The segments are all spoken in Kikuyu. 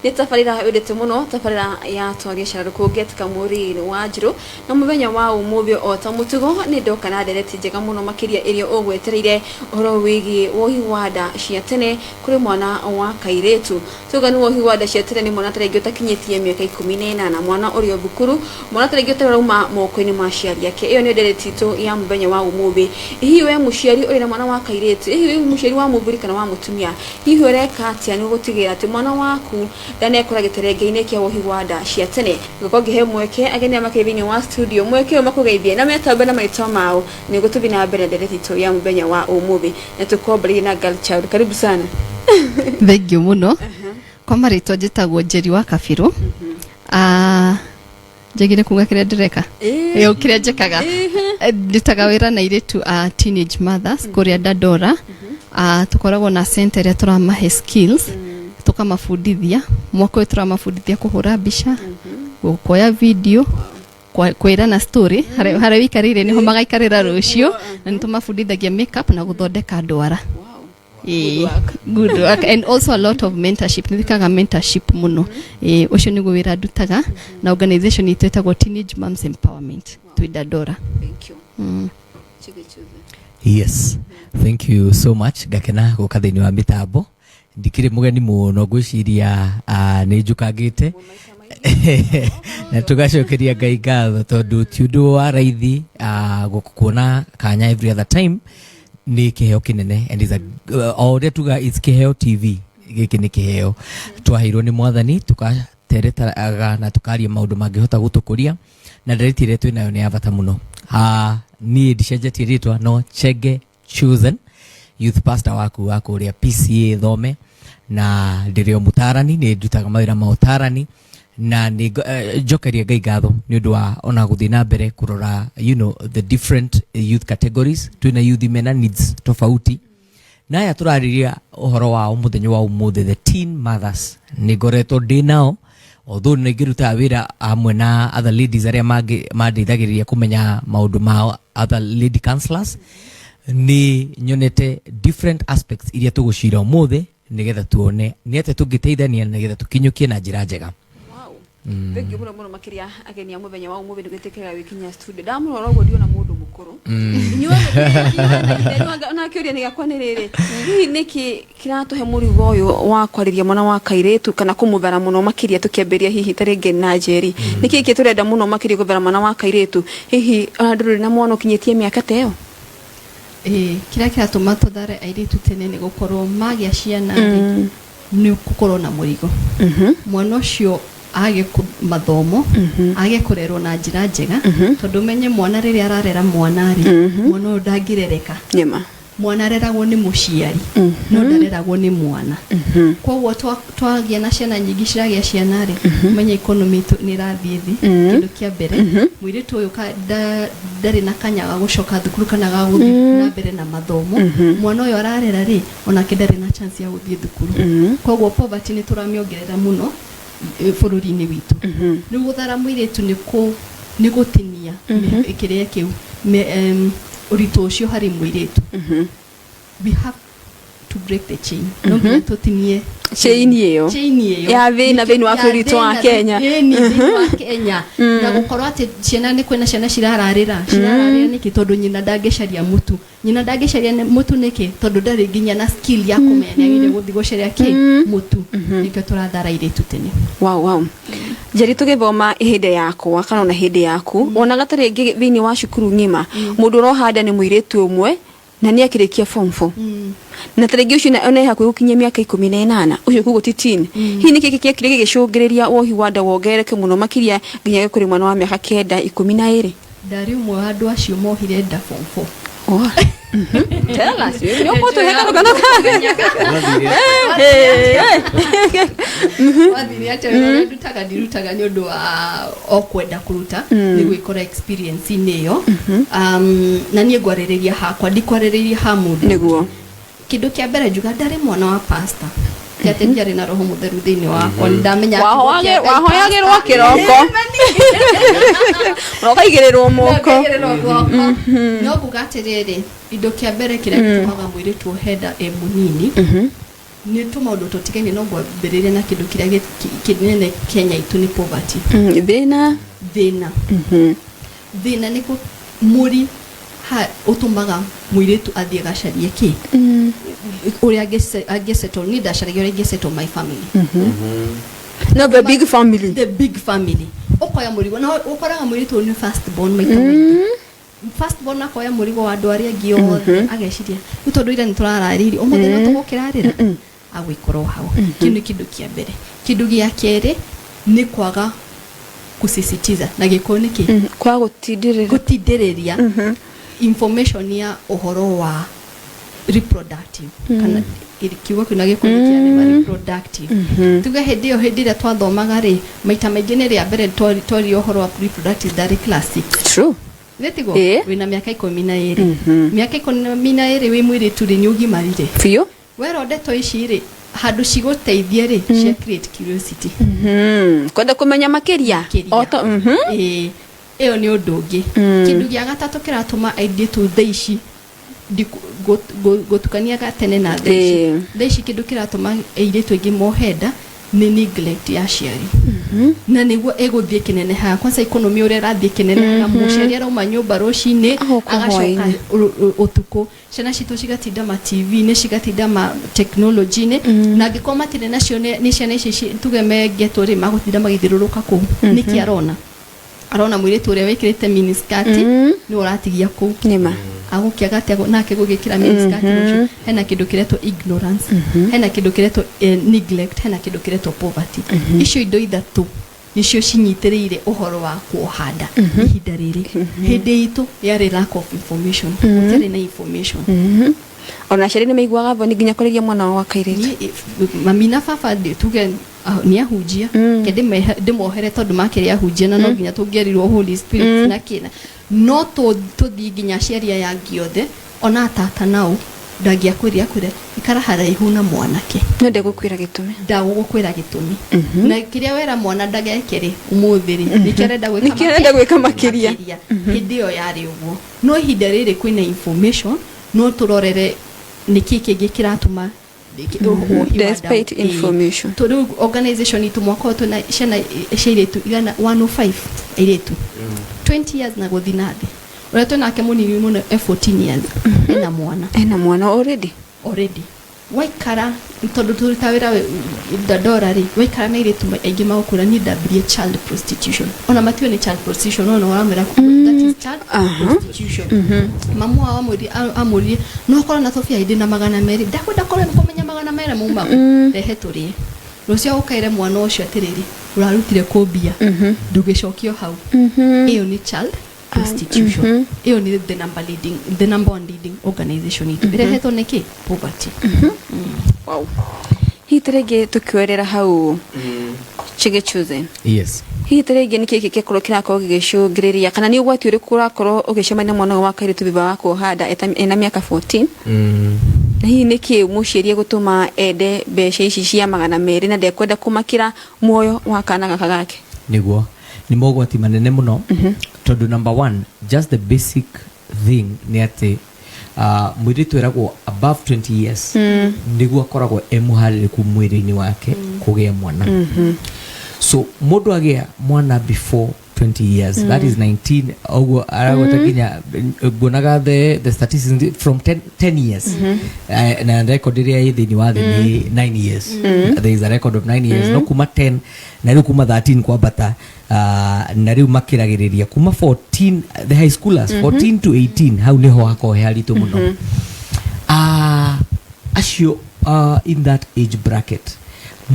Nĩ tabarĩra wendete mũno, tabarĩra ya Twarie Cara Rũkũngĩ Kamũrĩrĩ wa Njirũ. Na mũthenya wa ũmũthĩ o ta mũtugo nĩ ndoka na ndereti njega mũno makĩria ĩrĩa ũgwetereire ũhoro wĩgiĩ wohi wa nda cia tene kũrĩ mwana wa kairĩtu. Tuga nĩ wohi wa nda cia tene nĩ mwana tarĩngĩ ũtakinyĩtie mĩaka 18, mwana ũrĩ o thukuru, mwana tarĩngĩ ũtarĩ ũrauma moko-inĩ ma aciari ake. Ĩyo nĩyo ndereti itũ ya mũthenya wa ũmũthĩ. Hihi we mũciari ũrĩ na mwana wa kairĩtu, hihi wĩ mũciari wa mũthuri kana wa mũtumia, hihi ũreka atĩa nĩguo gũtigĩrĩra atĩ mwana waku ndanekora gĩterenge-inĩ kĩa wohi wa nda cia tene? Ngũkorwo ngĩhe mweke ageni aya makĩrĩ thĩinĩ wa studio mweke ũyũ makũgeithie na metambe na marĩtwa mao nĩguo tũthiĩ na mbere na ndereti itũ ya mũthenya wa ũmũthĩ, na tũkwambĩrĩria na girl child. Karibu sana. Thengiũ mũno. Kwa marĩtwa njĩtagwo Njeri wa Kabirũ. Ah, njagire kuga kĩrĩa ndĩreka. Ĩyo kĩrĩa njĩkaga. Ndutaga wĩra na airĩtu a teenage mothers kũrĩa Dandora. Ah, tũkoragwo na center ĩrĩa tũramahe skills, tũkamabundithia. Mwaka ũyũ tũramabundithia kũhũra mbica, kuoya video, kwĩrana story harĩa wĩikarĩire nĩho magaikarĩra rũciũ, na nĩ tũmabundithagia makeup na gũthondeka ndwara. Good work. Good work and also a lot of mentorship. Nĩ twĩkaga mentorship mũno. Ũcio nĩguo wĩra ndutaga na organization itũ ĩtagwo Teenage Moms Empowerment, twĩ Dandora. Thank you. Chige chuze. Yes, thank you so much. Ngakena gũka thĩinĩ wa mĩtambo, ndikĩrĩ mũgeni mũno, ngwĩciria nĩ njũkangĩte na tũgacokeria Ngai ngatho tondũ ti ũndũ wa raithi kuona kanya every other time. Nĩ kĩheo kĩnene and is a, o ũrĩa tuga it's Kĩheo TV, gĩkĩ nĩ kĩheo twaheirwo nĩ Mwathani, tũgateretaga na tũkaria maũndũ mangĩhota gũtũkũria, na ndereti ĩrĩa twĩ nayo nĩ ya bata mũno. Niĩ ndicenjetie rĩtwa, no Chege Chosen, youth pastor waku wa kũrĩa PCA Thome, na ndĩrĩ o mũtarani, nĩ ndutaga mawĩra ma ũtarani, na nĩ njokeria Ngai ngatho nĩ ũndũ wa ona gũthiĩ na mbere kũrora the different youth categories. Twĩna youth mena needs tofauti, na aya tũrarĩria ũhoro wao mũthenya wa ũmũthĩ, the teen mothers, nĩ ngoretwo ndĩ nao, although nĩ ngĩrutaga wĩra hamwe na other ladies arĩa mandeithagĩrĩria kũmenya maũndũ mao, other lady counselors. Nĩ nyonete different aspects iria tũgũcira ũmũthĩ nĩgetha tuone nĩ atĩa tũngĩteithania nĩgetha tũkinyũkie na njĩra njega. Wow. Thank you mũno mũno makĩria ageni a mũthenya wa ũmũthĩ nĩ gwĩtĩkĩra gwĩkinyia studio. Ndamũrora ũguo ndiona mũndũ mũkũrũ. Inyuothe ona kĩũria nĩ gĩakwa nĩ rĩrĩ, hihi nĩkĩ kĩratũhe mũrigo ũyũ wa kwarĩria mwana wa kairĩtu kana kũmũthara mũno makĩria, tũkĩambĩrĩria hihi ta rĩngĩ na Njeri? Nĩkĩ kĩ tũrenda mũno makĩria gũthara mwana wa kairĩtu, hihi ona ndũrĩ na mwana ũkinyĩtie mĩaka ta ĩyo? Ĩĩ, kĩrĩa kĩratũma tũthare airĩtu tene nĩ gũkorwo magĩa ciana rĩ, nĩ gũkorwo na mũrigo. Mwana ũcio age mathomo, age kũrerwo na njĩra njega, tondũ ũmenye mwana rĩrĩa ararera mwana rĩ, mwana ũyũ ndangĩrereka. Nĩma. Mwana areragwo nĩ mũciari, no ndareragwo nĩ mwana. Koguo twagĩa na ciana nyingĩ ciragĩa ciana rĩ, ũmenye economy itũ nĩ ĩrathiĩ thĩ. Kĩndũ kĩa mbere, mũirĩtu ũyũ ndarĩ na kanya ga gũcoka thukuru kana ga gũthiĩ na mbere na mathomo. Mwana ũyũ ararera rĩ, onake ndarĩ na chance ya gũthiĩ thukuru. Koguo poverty nĩ tũramĩongerera mũno bũrũri-inĩ witũ. Rĩu gũthara mũirĩtu nĩ gũtinia kĩrĩa kĩu ũritũ ũcio harĩ mũirĩtu. We have to break the chain, no nginya tũtinie chain ĩyo chain ĩyo ya thĩna thĩinĩ wa ya bũrũri witũ wa thĩna Kenya. Ĩni, thĩinĩ wa Kenya, na gũkorwo atĩ ciana nĩ kwĩna ciana cirararĩra nĩkĩ? Tondũ nyina ndangĩcaria mũtu. Nyina ndangĩcaria mũtu nĩkĩ? Tondũ ndarĩ nginya na skill ya kũmenya nĩ agĩrĩire gũthiĩ gũcaria kĩ mũtu. Nĩkĩo tũrathara airĩtu tene. Wow. Njeri, tũgĩthoma hĩndĩ yakwa kana ona hĩndĩ yaku, wonaga ta rĩngĩ thĩinĩ wa cukuru ng'ima mũndũ ũrohanda nĩ mũirĩtu ũmwe na nĩ akĩrĩkia form 4, na ta rĩngĩ ũcio ona e hakuhĩ gũkinyia mĩaka 18, ũcio koguo ti teen. Hihi nĩkĩ gĩkĩekire gĩgĩcũngĩrĩria wohi wa nda wongerereke mũno makĩria nginya kũrĩ mwana wa mĩaka 9, 12? Ndarĩ ũmwe wa andũ acio mohire nda form 4. Oh. Tell us, nĩ ũkũtũhe karũgano. Wathire atĩa? Wĩra ũrĩa ndutaga, ndirutaga nĩ ũndũ wa o kwenda kũruta, nĩ gwĩkora experience-inĩ ĩyo. Na niĩ ngwarĩrĩria hakwa, ndikwarĩrĩria ha mũndũ. Kĩndũ kĩa mbere njuga, ndarĩ mwana wa pastor, ti atĩ ndiarĩ na Roho Mũtheru thĩinĩ wakwa. Nĩ ndamenya kiugo kĩa Ngai, Wahoyagĩrwo pastor. kĩroko na ũkaigĩrĩrwo moko. Ũkaigĩrĩrwo guoko. No nguga atĩrĩrĩ, indo kĩa mbere kĩrĩa gĩtũmaga mũirĩtu ohe nda e mũnini. Nĩ tũmaũndũ tũtigaine, no ngwambĩrĩria na kĩndũ kĩrĩa kĩnene Kenya itũ nĩ poverty. Thĩna. Thĩna. Thĩna nĩ mũri ha ũtũmaga mũirĩtu athiĩ agacarie kĩ ũrĩa angĩsettle. Niĩ ndacaragia ũrĩa ingĩsettle my family. No the big family. The big family. Ũkoya mũrigo na ũkoraga mũirĩtu ũyũ nĩ first born. Maita maingĩ first born akoya mũrigo wa andũ arĩa angĩ othe, ageciria rĩu tondũ ira nĩ tũrararĩirie, ũmũthĩ no tũgũkĩrarĩra agũikora o hau. Kĩu nĩ kĩndũ kĩa mbere. Kĩndũ gĩa kerĩ nĩ kwaga kusisitiza, na gĩkũyũ nĩ kĩ? Kwaga gũtindĩrĩra. Gũtindĩrĩria information ya ũhoro wa reproductive, kana kiugo kĩu na gĩkũyũ nĩ kĩarema, reproductive. Tuge hĩndĩ ĩyo, hĩndĩ ĩrĩa twathomaga rĩ, maita maingĩ nĩ rĩa mbere twaria ũhoro wa reproductive ndarĩ class 6. True. Gĩtiguo? Ĩĩ. Wĩna mĩaka 12. Mĩaka 12 wĩ mũirĩtu rĩ, nĩ ũgimarire. Biũ. Werwo ndeto ici rĩ, handũ cigũteithie rĩ, cia create curiosity. Kwenda kũmenya makĩria. Makĩria. Ota. Ĩĩ, ĩyo nĩ ũndũ ũngĩ. Kĩndũ gĩa gatatũ kĩratũma airĩtu thaa ici gũtukania gatene na thaa ici, thaa ici kĩndũ kĩratũma airĩtu aingĩ mohe nda nĩ neglect ya aciari, na nĩguo ĩgũthiĩ kĩnenehaga. Kwanza economy ũrĩa ĩrathiĩ kĩnenehaga, mũciari arauma nyũmba rũcinĩ, Agoka agacoka hwaĩ-inĩ. ũtukũ. Ciana citũ cigatinda ma TV-inĩ, cigatinda ma technology-inĩ, na angĩkorwo matirĩ nacio nĩ ciana ici tuge me ghetto rĩ, magũtinda magĩthiũrũrũka kũu. Nĩkĩ arona? Arona mũirĩtu ũrĩa wĩkĩrĩte miniskirt nĩwe ũratigia kũu. Nĩma. Agũkĩaga atĩa nake gũgĩkĩra miniskirt rũciũ? Hena kĩndũ kĩretwo ignorance, hena kĩndũ kĩretwo neglect, hena kĩndũ kĩretwo poverty. Icio indo ithatũ nicio cinyitĩrĩire ũhoro wa kuoha nda ihinda rĩrĩ. Hĩndĩ itũ yarĩ lack of information, gũtiarĩ na information. Ona aciari nĩ maiguaga thoni nginya kũrĩria mwana wao wa kairĩtu. Niĩ, mami na baba tuge nĩ ahunjia, ke ndĩmohere tondũ makĩrĩ ahunjia na no nginya tũngĩerirwo Holy Spirit na kĩna no tũthiĩ nginya aciari aya angĩ othe, ona tata nao ndangĩakwĩria, akwĩra ikara haraihu na mwanake. No ndegũkwĩra gĩtũmi. Ndagũgũkwĩra gĩtũmi, na kĩrĩa wera mwana ndageke rĩ, ũmũthĩ rĩ, nĩkĩo arenda gwĩka. Nĩkĩo arenda gwĩka makĩria. Hĩndĩ ĩyo yarĩ ũguo, no ihinda rĩrĩ kwĩna information, no tũrorere nĩkĩ kĩngĩ kĩratũma wohi wa nda. Despite information. To rĩu organization itũ mwaka ũyũ twĩna ciana cia airĩtu igana 105, airĩtu 20 years na gũthiĩ na thĩ. Ũrĩa twĩnake mũnini mũno e 14 years, ena mwana. Ena mwana already. Already. Waikara, tondũ tũruta wĩra Dandora rĩ, waikara na airĩtu aingĩ magũkwĩra niĩ ndambirie child prostitution, ona matiũĩ nĩ child prostitution, no ũramwĩra that is child prostitution. Mamu wao amwĩrire no korwo na tũbia hĩndĩ na 200, ndakwenda korwo kũmenya 200 mauma kũ, rehe tũrĩe rũcio. Ũkaire mwana ũcio atĩrĩrĩ, ũrarutire kũ mbia? Ndũgĩcokio hau. Ĩyo nĩ child prostitution. Ĩyo nĩ the number one leading organization itũ ĩrehetwo nĩ kĩ? Poverty. Wow. Hihi ta rĩngĩ tũkĩoerera hau, Chege Chosen, hihi ta rĩngĩ nĩkĩ gĩkĩ gĩkorwo kĩrakorwo gĩgĩcũngĩrĩria, kana nĩ ũgwati ũrĩkũ ũrakorwo ũgĩcemania na mwana ũyũ wa kairĩtu thutha wa kuoha nda ena mĩaka 14? Na hihi nĩkĩ mũciari egũtũma ende mbeca ici cia 200 na ndekwenda kũmakĩra muoyo wa kana gaka gake? Niguo nĩ mogwati manene mũno, tondũ number one, just the basic thing nĩ atĩ mũirĩtu eragwo above 20 years nĩguo akoragwo e mũharĩrĩku mwĩrĩ-inĩ wake kũgĩa mwana. So mũndũ agĩa mwana before 20 years, that is 19 ũguo aragweta, nginya nguonaga the statistics from 10 years. Na record ĩrĩa ĩ thĩinĩ wa thĩ nĩ 9 years. There is a record of 9 years, no kuma 10 na rĩu kuma 13 kwambata, na rĩu makĩragĩrĩria kuma 14, the high schoolers, 14 to 18, hau nĩho hakoragwo he haritũ mũno. Acio in that age bracket,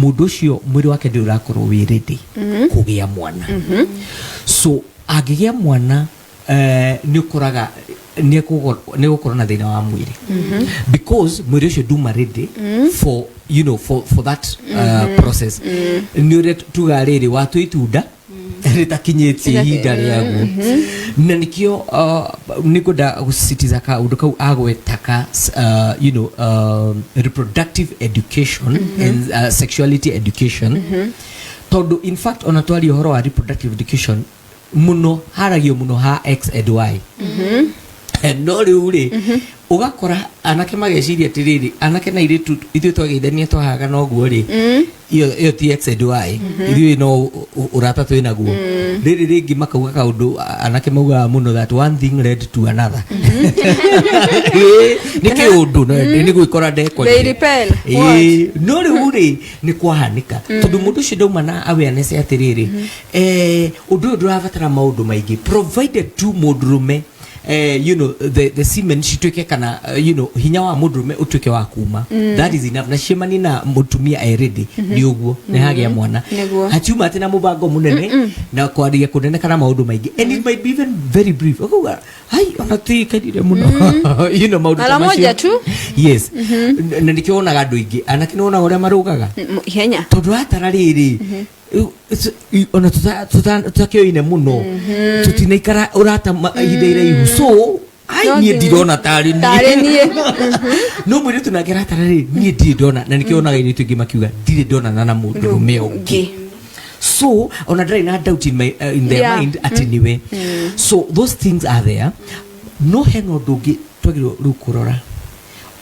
mũndũ ũcio mwĩrĩ wake ndũrĩ ũrakorwo wĩ ready kũgĩa mwana. So angĩgĩa mwana, nĩ ũkoraga nĩ egũkorwo na thĩna wa mwĩrĩ, because mwĩrĩ ũcio nduma ready for you know for, for that process. Nĩ ũrĩa tuga rĩrĩ watua itunda rĩtakinyĩtie ihinda rĩaguo, na nĩkĩo nĩngwenda gũsisitiza kaũndũ kau agweta ka reproductive education and sexuality education, tondũ in fact ona twaria ũhoro wa reproductive education mũno haragio mũno ha X and Y, no rĩu rĩ Ũgakora anake mageciria atĩrĩrĩ, anake na airĩtu ithuĩ twageithania twahaga noguo rĩ, iyo ti X and Y, ithuĩ no ũrata twĩ naguo. Rĩrĩ rĩngĩ makauga kaũndũ anake maugaga mũno, that one thing led to another. Ĩĩ, nĩ kĩũndũ nĩ gwĩkora ndekorire. They repel. Ĩĩ, no rĩu rĩ, nĩ kwahanĩka tondũ mũndũ ũcio ndauma na awareness atĩrĩrĩ, ũndũ ũyũ ndũrabatara maũndũ maingĩ, provided tu mũndũrũme the semen cituĩke kana hinya wa mũndũrũme ũtuĩke wa kuma, that is enough, na ciemanie na mũtumia e ready, nĩ ũguo nĩ hagĩa mwana. Hatiuma atĩ na mũbango mũnene na kwaria kũnene kana maũndũ maingĩ, and it might be even very brief, ũkauga hai, ona tuikarire mũno, maũndũ ta Mara moja macio. Tu. Yes, na nĩkĩo wonaga andũ aingĩ anake nĩ wonaga ũrĩa marũgaga Ihenya. Tondũ atara rĩrĩ, ona tutakĩoine mũno, tutinaikara ũrata ihinda iraihu, so ai, No niĩ nginya. ndirona tarĩ Tarĩ niĩ. No mũirĩtu nake aratara rĩ, niĩ ndirĩ ndona, na nĩkĩo wonaga airĩtu aingĩ makiuga ndirĩ ndonana na mũndũrũme ũngĩ. Ũngĩ. So ona ndarĩ na doubt in their mind atĩ niwe. So those things are there. No hena ũndũ ũngĩ twagĩrĩirwo rĩu kũrora.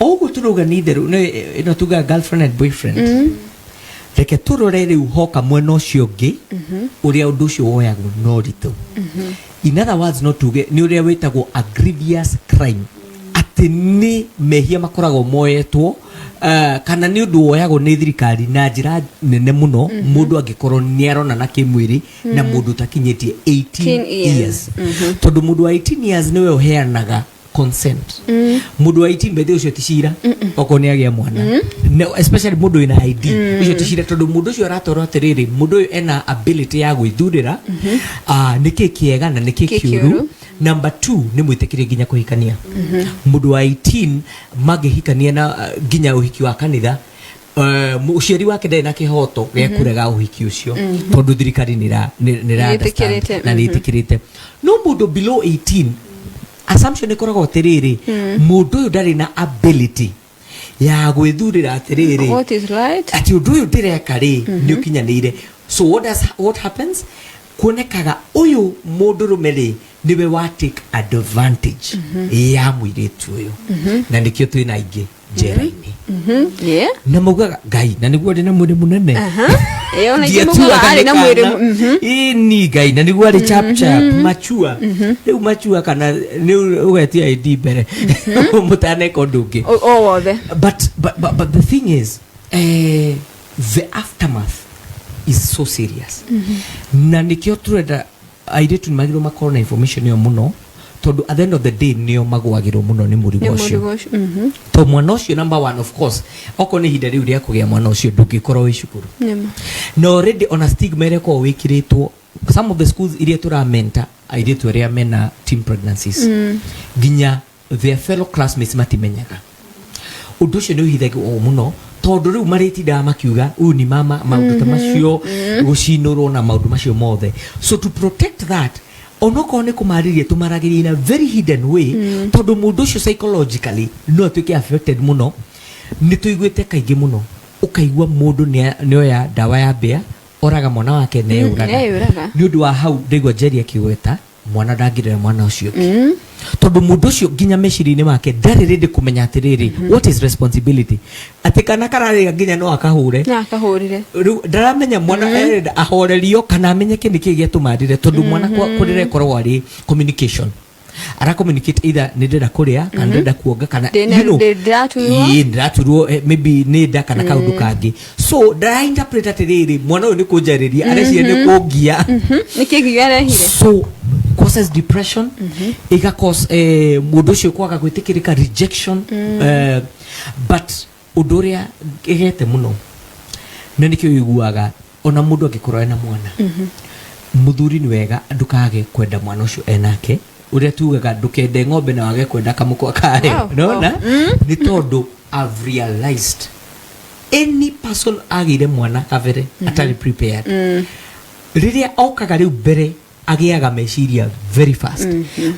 O ũguo tũrauga nĩ itherũ ĩno tugaga girlfriend and boyfriend, reke tũrore rĩu hoka mwena ũcio ũngĩ ũrĩa ũndũ ũcio woyagwo na ũritũ. In other words, no tuge nĩ ũrĩa wĩtagwo a grievous crime, atĩ nĩ mehia makoragwo moyetwo kana nĩ ũndũ woyagwo nĩ thirikari na njĩra nene mũno mũndũ angĩkorwo nĩ aronana kĩmwĩrĩ na mũndũ ũtakinyĩtie 18 18 years. Years, tondũ mũndũ wa 18 years nĩwe ũheanaga consent. Mũndũ wa 18 bethe ũcio ti cira okorwo nĩ agĩa mwana. No, especially mũndũ wĩna ID, ũcio ti cira, tondũ mũndũ ũcio aratorwo atĩrĩrĩ, mũndũ ũyũ ena ability ya gwĩthurĩra nĩkĩ kĩega na nĩkĩ Kĩ kĩũru. kĩũru. Number 2, nĩ mwĩtĩkĩrie nginya kũhikania. Mũndũ wa 18 mangĩhikania na nginya ũhiki wa kanitha, mũciari wake ndarĩ na kĩhoto gĩa kũrega ũhiki ũcio, tondũ thirikari nĩ understand Nĩĩtĩkĩrĩte, na nĩ ĩtĩkĩrĩte. No mũndũ below 18, assumption ĩkoragwo atĩrĩrĩ, mũndũ ũyũ ndarĩ na ability ya gwĩthurĩra atĩrĩrĩ What is right? Atĩ ũndũ ũyũ ndĩreka rĩ, nĩ ũkinyanĩire. So what happens, kuonekaga ũyũ mũndũrũme rĩ, nĩwe wa take advantage ya mũirĩtu ũyũ, na nĩkĩo twĩna aingĩ njera-inĩ. Na maugaga ngai na nĩguo arĩ na mwĩrĩ mũnene. Ĩyo na ingĩ maugaga arĩ na mwĩrĩ Ĩni ngai na nĩguo arĩ chap chap machua rĩu machua, kana nĩ ũgetia ID mbere mũtaneka ũndũ ũngĩ. O wothe. But the thing is, the aftermath is so serious, na nĩkĩo tũrenda airĩtu nĩ magĩrĩirwo makorwo na information ĩyo mũno, tondũ at the end of the day nĩo magwagĩrwo mũno nĩ mũrigo Nĩ ũcio. mũrigo ũcio. To mwana ũcio, number one, of course, okorwo nĩ ihinda rĩu rĩa kũgĩa mwana ũcio, ndũngĩkorwo wĩ cukuru. Nĩma. Na already ona stigma ĩrĩa ĩkoragwo wĩkĩrĩtwo, some of the schools iria tũramenta airĩtu arĩa mena teen pregnancies, nginya their fellow classmates matimenyaga. Ũndũ ũcio nĩ ũhithagio mũno, tondũ rĩu marĩtindaga makiuga ũyũ ni mama, maũndũ ta macio, gũcinũrwo na maũndũ macio mothe. So to protect that, onokorwo nĩ kũmarĩria, tũmaragĩria in a very hidden way, tondũ mũndũ ũcio psychologically no atuĩke affected mũno. Nĩ tũiguĩte kaingĩ mũno, ũkaigua mũndũ nĩoya ndawa ya mbĩa, oraga mwana wake, neyũraga. Neyũraga. Nĩ ũndũ wa hau ndaigua Njeri akĩgweta mwana ndangĩrera mwana ũcio ũngĩ, tondũ mũndũ ũcio nginya meciria-inĩ make ndarĩ ready kũmenya atĩrĩrĩ, what is responsibility, atĩ kana kararĩra nginya no akahũre. Na akahũrire. Rĩu ndaramenya mwana arenda ahorerio kana amenyeke nĩkĩ gĩatũma arĩre, tondũ mwana kũrĩra ĩkoragwo arĩ communication, ara communicate either nĩ ndĩrenda kũrĩa kana ndĩrenda kuonga kana Ndĩraturwo. Ĩĩ, ndĩraturwo, maybe nĩ nda kana kaũndũ kangĩ. So ndara interpret atĩrĩrĩ, mwana ũyũ nĩ kũnjarĩria areciria nĩ kũngia. Nĩkĩ gĩo arehire? So causes depression, ĩga cause mũndũ ũcio kwaga gwĩtĩkĩrĩka, rejection. But ũndũ ũrĩa ĩgete mũno, na nĩkĩo ũiguaga ona mũndũ angĩkorwo ena mwana mũthuri, nĩ wega ndũkage kwenda mwana ũcio enake, ũrĩa tugaga ndũkende ng'ombe na wage kwenda kamũkwa kayo. Nona nĩ tondũ I've realized any person agĩire mwana kabere atarĩ prepared, rĩrĩa okaga rĩu mbere agĩaga meciria very fast.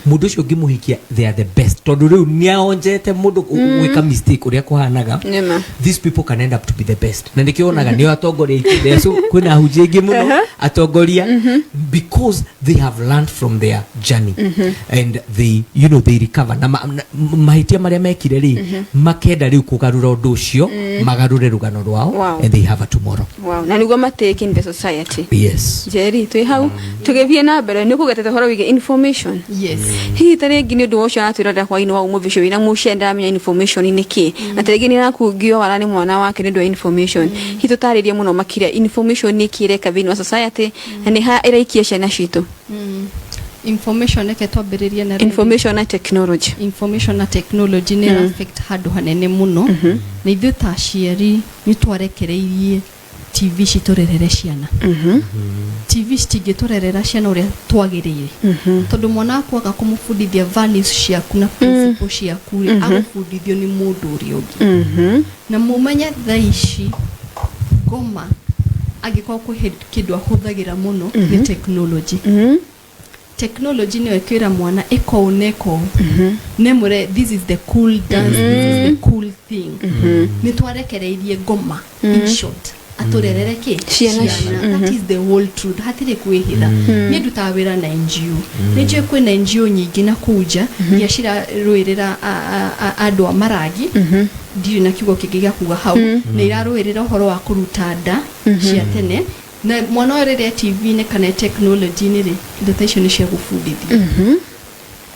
Mũndũ ũcio ũngĩmũhikia, they are the best, tondũ rĩu nĩaonjete mũndũ gwĩka mistake ũrĩa kũhanaga. Nĩma. These people can end up to be the best, na nĩkĩo wonaga nĩo atongoria aingĩ. There, so kwĩna ahunjia aingĩ mũno atongoria, because they have learned from their journey and they you know they recover na mahĩtia marĩa mekire rĩ, makenda rĩu kũgarũra ũndũ ũcio, magarũre rũgano rwao. And they have a tomorrow. Wow, na nĩguo matake in the society. Yes. Njeri, twĩ hau tũgĩthiĩ na mbere nĩ ũkũgetete ũhoro wĩgiĩ information. Yes. Hihi ta rĩngĩ nĩ ũndũ wa ũcio aratwĩrorera hwainĩ wa ũmũthĩ ũcio wĩna mũciari ndaramenya information nĩ kĩ, na ta rĩngĩ nĩ arakungio wara nĩ mwana wake nĩ ũndũ wa information, hihi tũtarĩrie mũno makĩria information nĩ kĩ ĩreka thĩinĩ wa society na nĩ ha ĩraikia ciana citũ? Information, reke twambĩrĩrie na rĩrĩ. Information na technology. Information na technology nĩ mm. affect handũ hanene mũno, na ithuĩ ta aciari nĩ twarekereirie TV citũrerere ciana. TV citingĩtũrerera ciana ũrĩa twagĩrĩire, tondũ mwana waku aga kũmũbundithia values ciaku na principle ciaku rĩ, agũbundithio nĩ mũndũ ũrĩa ũngĩ. Na mũmenye thaa ici ngoma angĩkorwo kwĩ kĩndũ ahũthagĩra mũno nĩ technology. Technology nĩyo ĩkwĩra mwana ĩka ũũ na ĩka ũũ, nemũre this is the cool dance, this is the cool thing. Nĩ twarekereirie ngoma, in short, atũrerere kĩ? Ciana. That is the whole truth, hatirĩ kwĩhitha. Niĩ ndutaga wĩra na NGO, nĩ njũĩ kwĩna NGO nyingĩ na kũu nja iria cirarũĩrĩra andũ a marangi, ndirĩ na kiugo kĩngĩ gĩa kuga hau, nĩ irarũĩrĩra ũhoro wa kũruta nda cia tene. Na mwana ũyũ rĩrĩa TV-inĩ kana technology-inĩ rĩ, indo ta icio nĩ cia gũbundithio.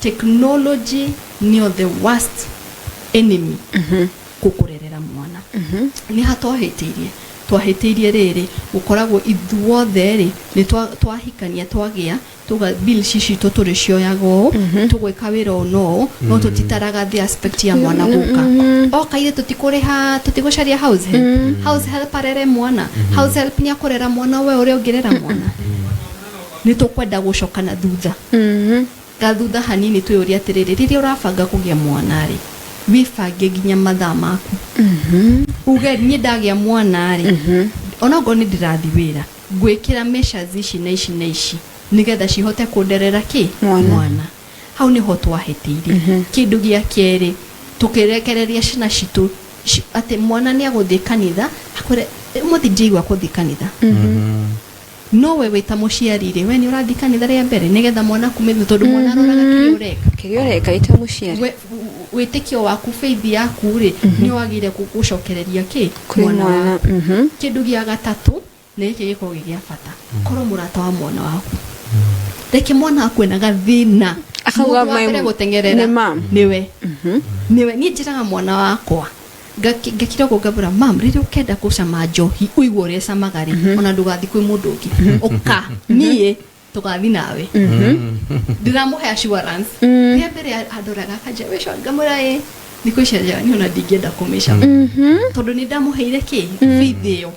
Technology nĩyo the worst enemy gũkũrerera mwana. Nĩ ha twahĩtĩirie? Twahĩtĩirie rĩrĩ, gũkoragwo ithuothe rĩ nĩ twahikania, twagĩa tuga bills ici citũ tũrĩcioyaga ũũ, tũgwĩka wĩra ũũ no ũũ, no tũtitaraga the aspect ya mwana gũka oka. Ithe tũtikũrĩha, tũtigũcaria house help. House help arere mwana? House help nĩ akũrera mwana we ũrĩa ũngĩrera mwana? Nĩ tũkwenda gũcoka na thutha, gathutha hanini, twĩyũrie atĩrĩrĩ, rĩrĩa ũrabanga kũgĩa mwana rĩ, wĩbange nginya mathaa maku, uge niĩ ndagĩa mwana rĩ, onokorwo nĩ ndĩrathi wĩra, ngwĩkĩra measures ici na ici na ici nĩgetha cihote kũnderera kĩ? Mwana. Mwana. Hau nĩho twahĩtĩirie. Kĩndũ gĩa kerĩ, tũkĩrekereria ciana citũ atĩ mwana nĩ agũthiĩ kanitha, akwĩre ũmũthĩ ndiaigua gũthiĩ kanitha. No we wĩ ta mũciari rĩ, we nĩ ũrathiĩ kanitha rĩa mbere nĩgetha mwana kumĩthio, tondũ mwana aroraga kĩrĩa ũreka. Kĩrĩa ũreka ĩta mũciari. Wĩtĩkio waku, faith yaku rĩ, nĩ wagĩrĩire gũcokereria kĩ? Kwĩ mwana. Waku. Kĩndũ gĩa gatatũ, nĩ gĩkĩ gĩkoragwo gĩ gĩa bata, korwo mũrata wa mwana waku. Reke mwana waku ena gathĩna, Akauga mũndũ wa mbere gũteng'erera nĩ mam. Nĩwe, nĩwe. Niĩ njĩraga mwana wakwa, ngakira ũguo, ngambũra mam, rĩrĩa ũkenda gũcama njohi, ũigua ũrĩa ĩcamaga rĩ, ona ndũgathiĩ kwĩ mũndũ ũngĩ, ũka niĩ tũgathi nawe. Ndĩramũhe assurance. Rĩa mbere andoraga akanja wĩco, ngamwĩra ĩ thikũ ici anja niĩ ona ndingĩenda kũmĩcama, tondũ nĩ ndamũheire kĩ? Faith ĩyo.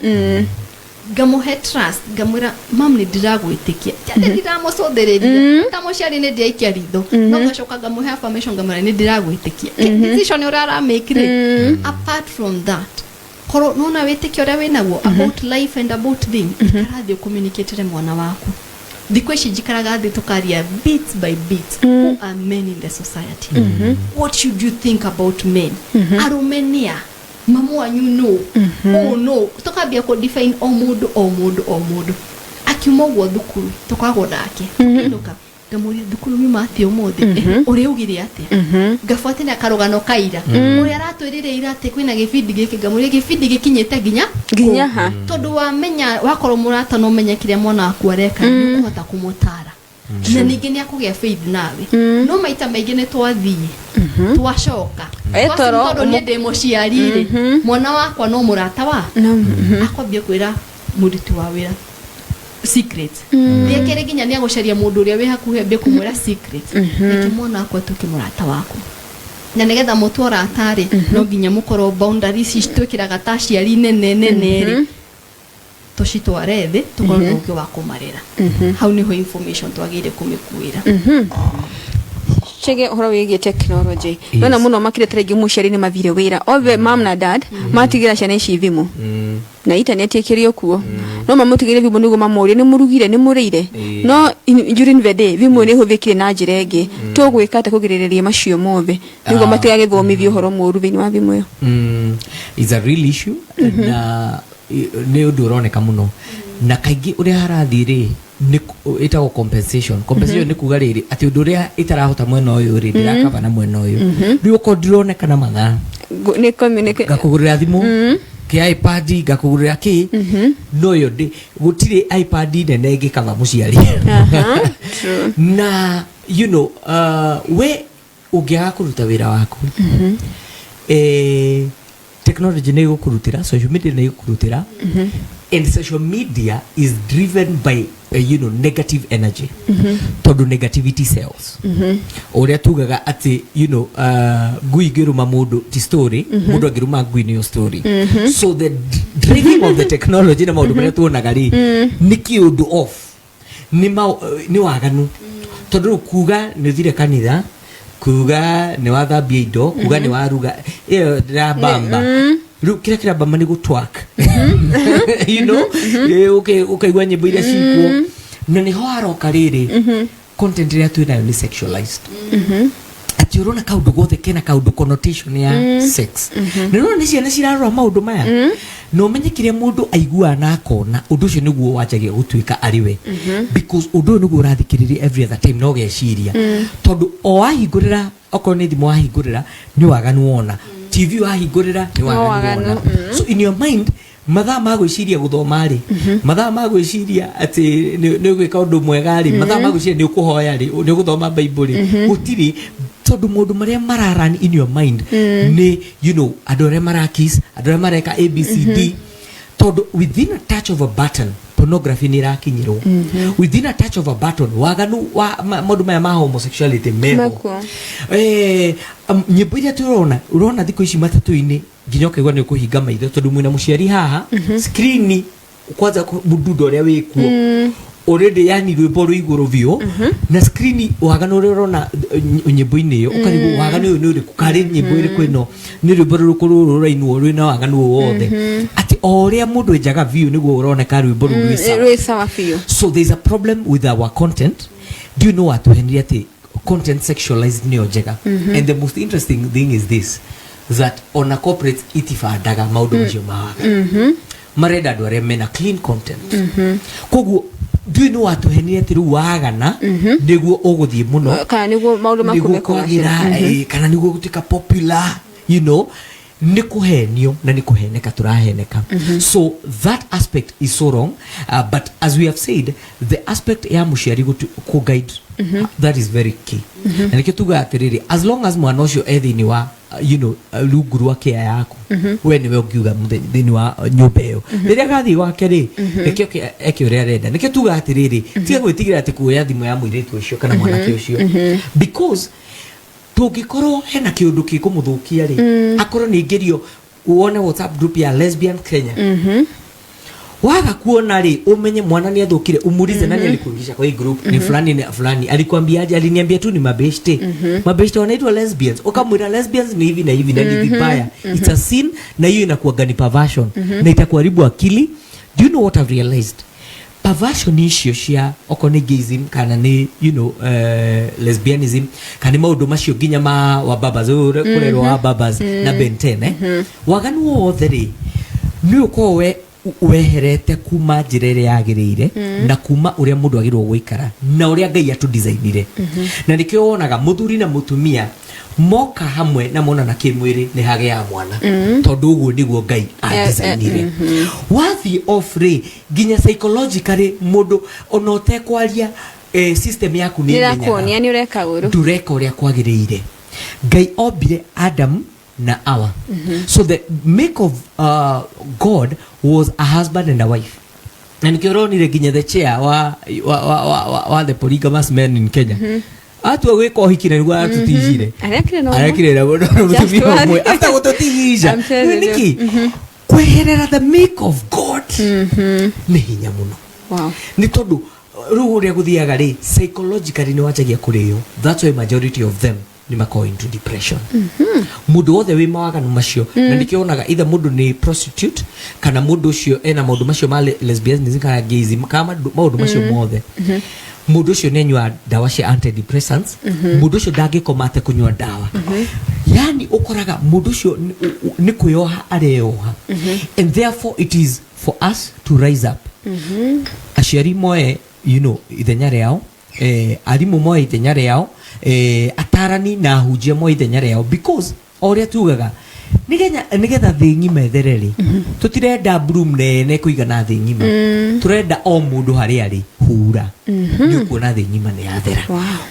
Ngamũhe trust, ngamwĩra mam, nĩ ndĩragwĩtĩkia. Ti atĩ ndiramũcũthĩrĩria, ta mũciari nĩ ndiaikia ritho, no ngacoka ngamũhe affirmation, ngamwĩra nĩ ndĩragwĩtĩkia decision ũrĩa aramake rĩ. Apart from that, korwo nona wĩtĩkio ũrĩa wĩnaguo about life and about thing, ikara thĩ ũcommunicatĩre mwana waku. Thikũ ici njikaraga thĩ tũkaria bit by bit, who are men in the society, what should you think about men, arũme nĩa, mamu wanyu no ũũ no, tũkambia kũ define o mũndũ, o mũndũ, o mũndũ. Akiuma ũguo thukuru tũkoragwo nake, tũkĩinũka ngamũria thukuru miuma atĩa ũmũthĩ? Ũrĩa ugire atĩa? Ngabuatĩria karũgano kaira ũrĩa aratwĩrire ira atĩ kwĩna gĩbindi gĩkĩ, ngamũria gĩbindi gĩkinyĩte nginya Nginya kũ? Ha? Tondũ wamenya, wakorwo mũrata na ũmenye kĩrĩa mwana waku areka, nĩ ũkũhota kũmũtara na ningĩ nĩ akũgĩa faith nawe. No maita maingĩ nĩ twathiĩ twacoka. Eh, toro, tondũ niĩ ndĩ mũciari rĩ, mwana wakwa no mũrata wa akwambia kwĩra mũruti wa wĩra secret. Rĩa kerĩ nginya nĩ agũcaria mũndũ ũrĩa wĩ hakuhĩ ambie kũmwĩra secret. Reke mwana wakwa atuĩke mũrata waku, na nĩgetha mũtue ũrata rĩ, no nginya mũkorwo boundaries ici twĩkĩraga ta aciari nene nene rĩ, tũcitware thĩ, tũkorwo na ũgĩ wa kũmarera. Hau nĩho information twagĩrĩire kũmĩkuĩra. Chege, ũhoro wĩgiĩ technology, nona mũno makĩria ta rĩngĩ mũciari nĩ mathire wĩra, othe mam na dad matigĩra ciana ici thimũ na internet ĩkĩrĩ o kuo, no mamũtigĩre thimũ nĩguo mamũrie nĩ mũrugire, nĩ mũrĩire, no during the day thimũ nĩ ĩhũthĩkire na njĩra ĩngĩ. Tũgwĩka atĩa kũgirĩrĩria macio mothe nĩguo matigagĩthomithio ũhoro mũũru thĩinĩ wa thimũ ĩyo? It's a real issue na nĩ ũndũ ũroneka mũno. Na kaingĩ ũrĩa harathiĩ rĩ, nĩ ĩtagwo compensation. Compensation nĩ kuga rĩrĩ, atĩ ũndũ ũrĩa ĩtarahota mwena ũyũ rĩ, ndĩrakaba na mwena ũyũ. Rĩu okorwo ndironeka na mathaa, Nĩ ngakũgũrĩra thimũ kĩa iPad, ngakũgũrĩra kĩ, no ĩyo gũtirĩ iPad nene ĩngĩkaba mũciari. Aha, true. Na we ũngĩaga kũruta wĩra waku, technology nĩ ĩgũkũrutĩra, social media nĩ ĩgũkũrutĩra, and social media is driven by negative energy, tondũ negativity sells. Ũrĩa tugaga atĩ ngui ingĩrũma mũndũ ti story, mũndũ angĩrũma ngui nĩyo story. So the driving of the technology na maũndũ marĩa tuonaga rĩ, nĩ kĩũndũ off, nĩ waganu, tondũ rĩu kuga nĩ ũthire kanitha, kuga nĩ wathambia indo, kuga nĩ waruga, ĩyo ndĩrambamba. Rĩu kĩrĩa kĩrambamba nĩ gũtwerk, ũkaigua nyĩmbo iria cikuo, na nĩho haroka rĩrĩ, content ĩrĩa twĩ nayo nĩ sexualized, atĩ ũrona kaũndũ gothe kena kaũndũ connotation ya sex, na nĩwona nĩ ciana cirarora maũndũ maya, na ũmenye kĩrĩa mũndũ aiguaga na akona, ũndũ ũcio nĩguo wanjagia gũtuĩka arĩ we, because ũndũ ũyũ nĩguo ũrathikĩrĩria every other time na ũgeciria, tondũ o wahingũrĩra, okorwo nĩ thimũ wahingũrĩra, nĩ waganu wona, TV wahingũrĩra, nĩ waganu waganu, wona. So in your mind, mathaa ma gwĩciria gũthoma rĩ, mathaa ma gwĩciria atĩ nĩ ũgwĩka ũndũ mwega rĩ, mathaa ma gwĩciria nĩ ũkũhoya rĩ, nĩ ũgũthoma Bible rĩ, gũtirĩ, tondũ maũndũ marĩa mararun in your mind nĩ andũ arĩa marakiss, andũ arĩa mareka ABCD, tondũ within a touch of a button pornography nĩ ĩrakinyĩrwo, within a touch of a button waganu wa maũndũ maya ma homosexuality meho. Mekuo. Nyĩmbo iria tũrona, ũrona thikũ ici matatũ-inĩ, nginya ũkaigua nĩ ũkũhinga maitho, tondũ mwĩna mũciari haha, screen kwanza mũdundo ũrĩa wĩkuo already, yani rwĩmbo rwĩ igũrũ biũ na screen, waganu ũrĩa ũrona nyĩmbo-inĩ ĩyo, ũkarigwo waganu ũyũ nĩ ũrĩkũ, karĩ nyĩmbo ĩrĩkũ ĩno, nĩ rwĩmbo rũrĩkũ rũrũ rũrainwo rwĩna waganu ũyũ wothe, atĩ o ũrĩa mũndũ enjaga biũ nĩguo ũroneka rwĩmbo rũu rwĩ sawa. Rwĩ sawa biũ. So there's a problem with our content. Do you know watuhenire atĩ content sexualized nĩyo njega? And the most interesting thing is this, that ona corporates itibandaga maũndũ macio ma waganu, marenda andũ arĩa mena clean content. Koguo ndiũĩ nĩ watuhenire atĩ rĩu wagana nĩguo ũgũthiĩ mũno, kana nĩguo maũndũ maku nĩguo mekũgacĩra. kwagĩra, kana nĩguo gũtuĩka popular, nĩ kũhenio na nĩ kũheneka tũraheneka. So that aspect is so wrong, but as we have said, the aspect ya mũciari kũ guide, that is very key, na nĩkĩo tugaga atĩrĩrĩ, as long as mwana ũcio e thĩinĩ wa rungu rwa kĩa yaku, we nĩwe ũngiuga thĩinĩ wa nyũmba ĩyo, rĩrĩa agathiĩ gwake rĩ, reke oke eke ũrĩa arenda. Nĩkĩo tugaga atĩrĩrĩ, tiga gwĩtigĩra atĩ kuoya thimũ ya mũirĩtu ũcio kana mwanake ũcio, because tũngĩkorwo hena kĩũndũ gĩkũmũthũkia rĩ, akorwo nĩ ngerio wone WhatsApp group ya Lesbian Kenya, waga kuona rĩ, umenye mwana nĩ athũkire. Umulize, nani alikuingisha kwa hii group? Ni fulani na fulani. Alikwambiaje? Aliniambia tu ni mabeshte. Mabeshte wanaitwa lesbians. Ukamwira lesbians ni hivi na hivi na ni vibaya, it's a sin, na hiyo inakuwaga ni perversion na itakuharibu akili. Do you know what I've realized? Perversion icio cia okorwo nĩ gayism kana nĩ lesbianism kana nĩ maũndũ macio nginya ma wa babas kũrerwo wa babas na Ben 10, waganu wothe rĩ, nĩ ũkorwo we weherete kuma njĩra ĩrĩa yagĩrĩire na kuma ũrĩa mũndũ agĩrĩirwo gũikara na ũrĩa Ngai atũdesignire. Na nĩkĩo wonaga mũthuri na mũtumia moka hamwe na monana kĩmwĩrĩ, nĩ hagĩaga mwana, tondũ ũguo nĩguo Ngai adesignire. Wathiĩ off rĩ, nginya psychologically mũndũ ona ũtekwaria, system yaku nĩ ĩmenyaga nĩrakuonia nĩ ũreka ũru. Ndũreka ũrĩa kwagĩrĩire. Ngai ombire Adam na Awa, so the make of God was a husband and a wife, na nikĩo ũronire nginya the chair wa the polygamous men in Kenya atua gwĩka ũhiki na nĩguo aratũticire. Arekire na ũmwe. Arekire na mũndũ Just mũtumia one. ũmwe after gũtũtigica. I'm telling you. Nĩkĩ kweherera the make of God nĩ hinya mũno. Nĩ tondũ rĩu ũrĩa gũthiaga rĩ, psychologically nĩ wanjagia kũrĩo. That's why majority of them nĩ makoragwo into depression, mũndũ wothe wĩ mawaganu macio. Na nĩkĩo wonaga either mũndũ nĩ prostitute kana mũndũ ũcio ena maũndũ macio ma lesbianism kana gayism kana maũndũ macio mothe, mũndũ ũcio nĩ anyua ndawa cia antidepressants, mũndũ ũcio ndangĩkoma ate kũnyua ndawa. Yani ũkoraga mũndũ ũcio nĩ kwĩyoha areyoha, and therefore it is for us to rise up. Aciari moe ithenya rĩao, arimũ moe ithenya rĩao, atarani na ahunjia moe ithenya rĩao, because o ũrĩa tugaga nĩgetha thĩ ng'ima ĩthere rĩ, tũtirenda broom nene kũigana thĩ ng'ima, tũrenda o mũndũ harĩa arĩ hura, nĩ ũkuona thĩ ng'ima nĩ yathera.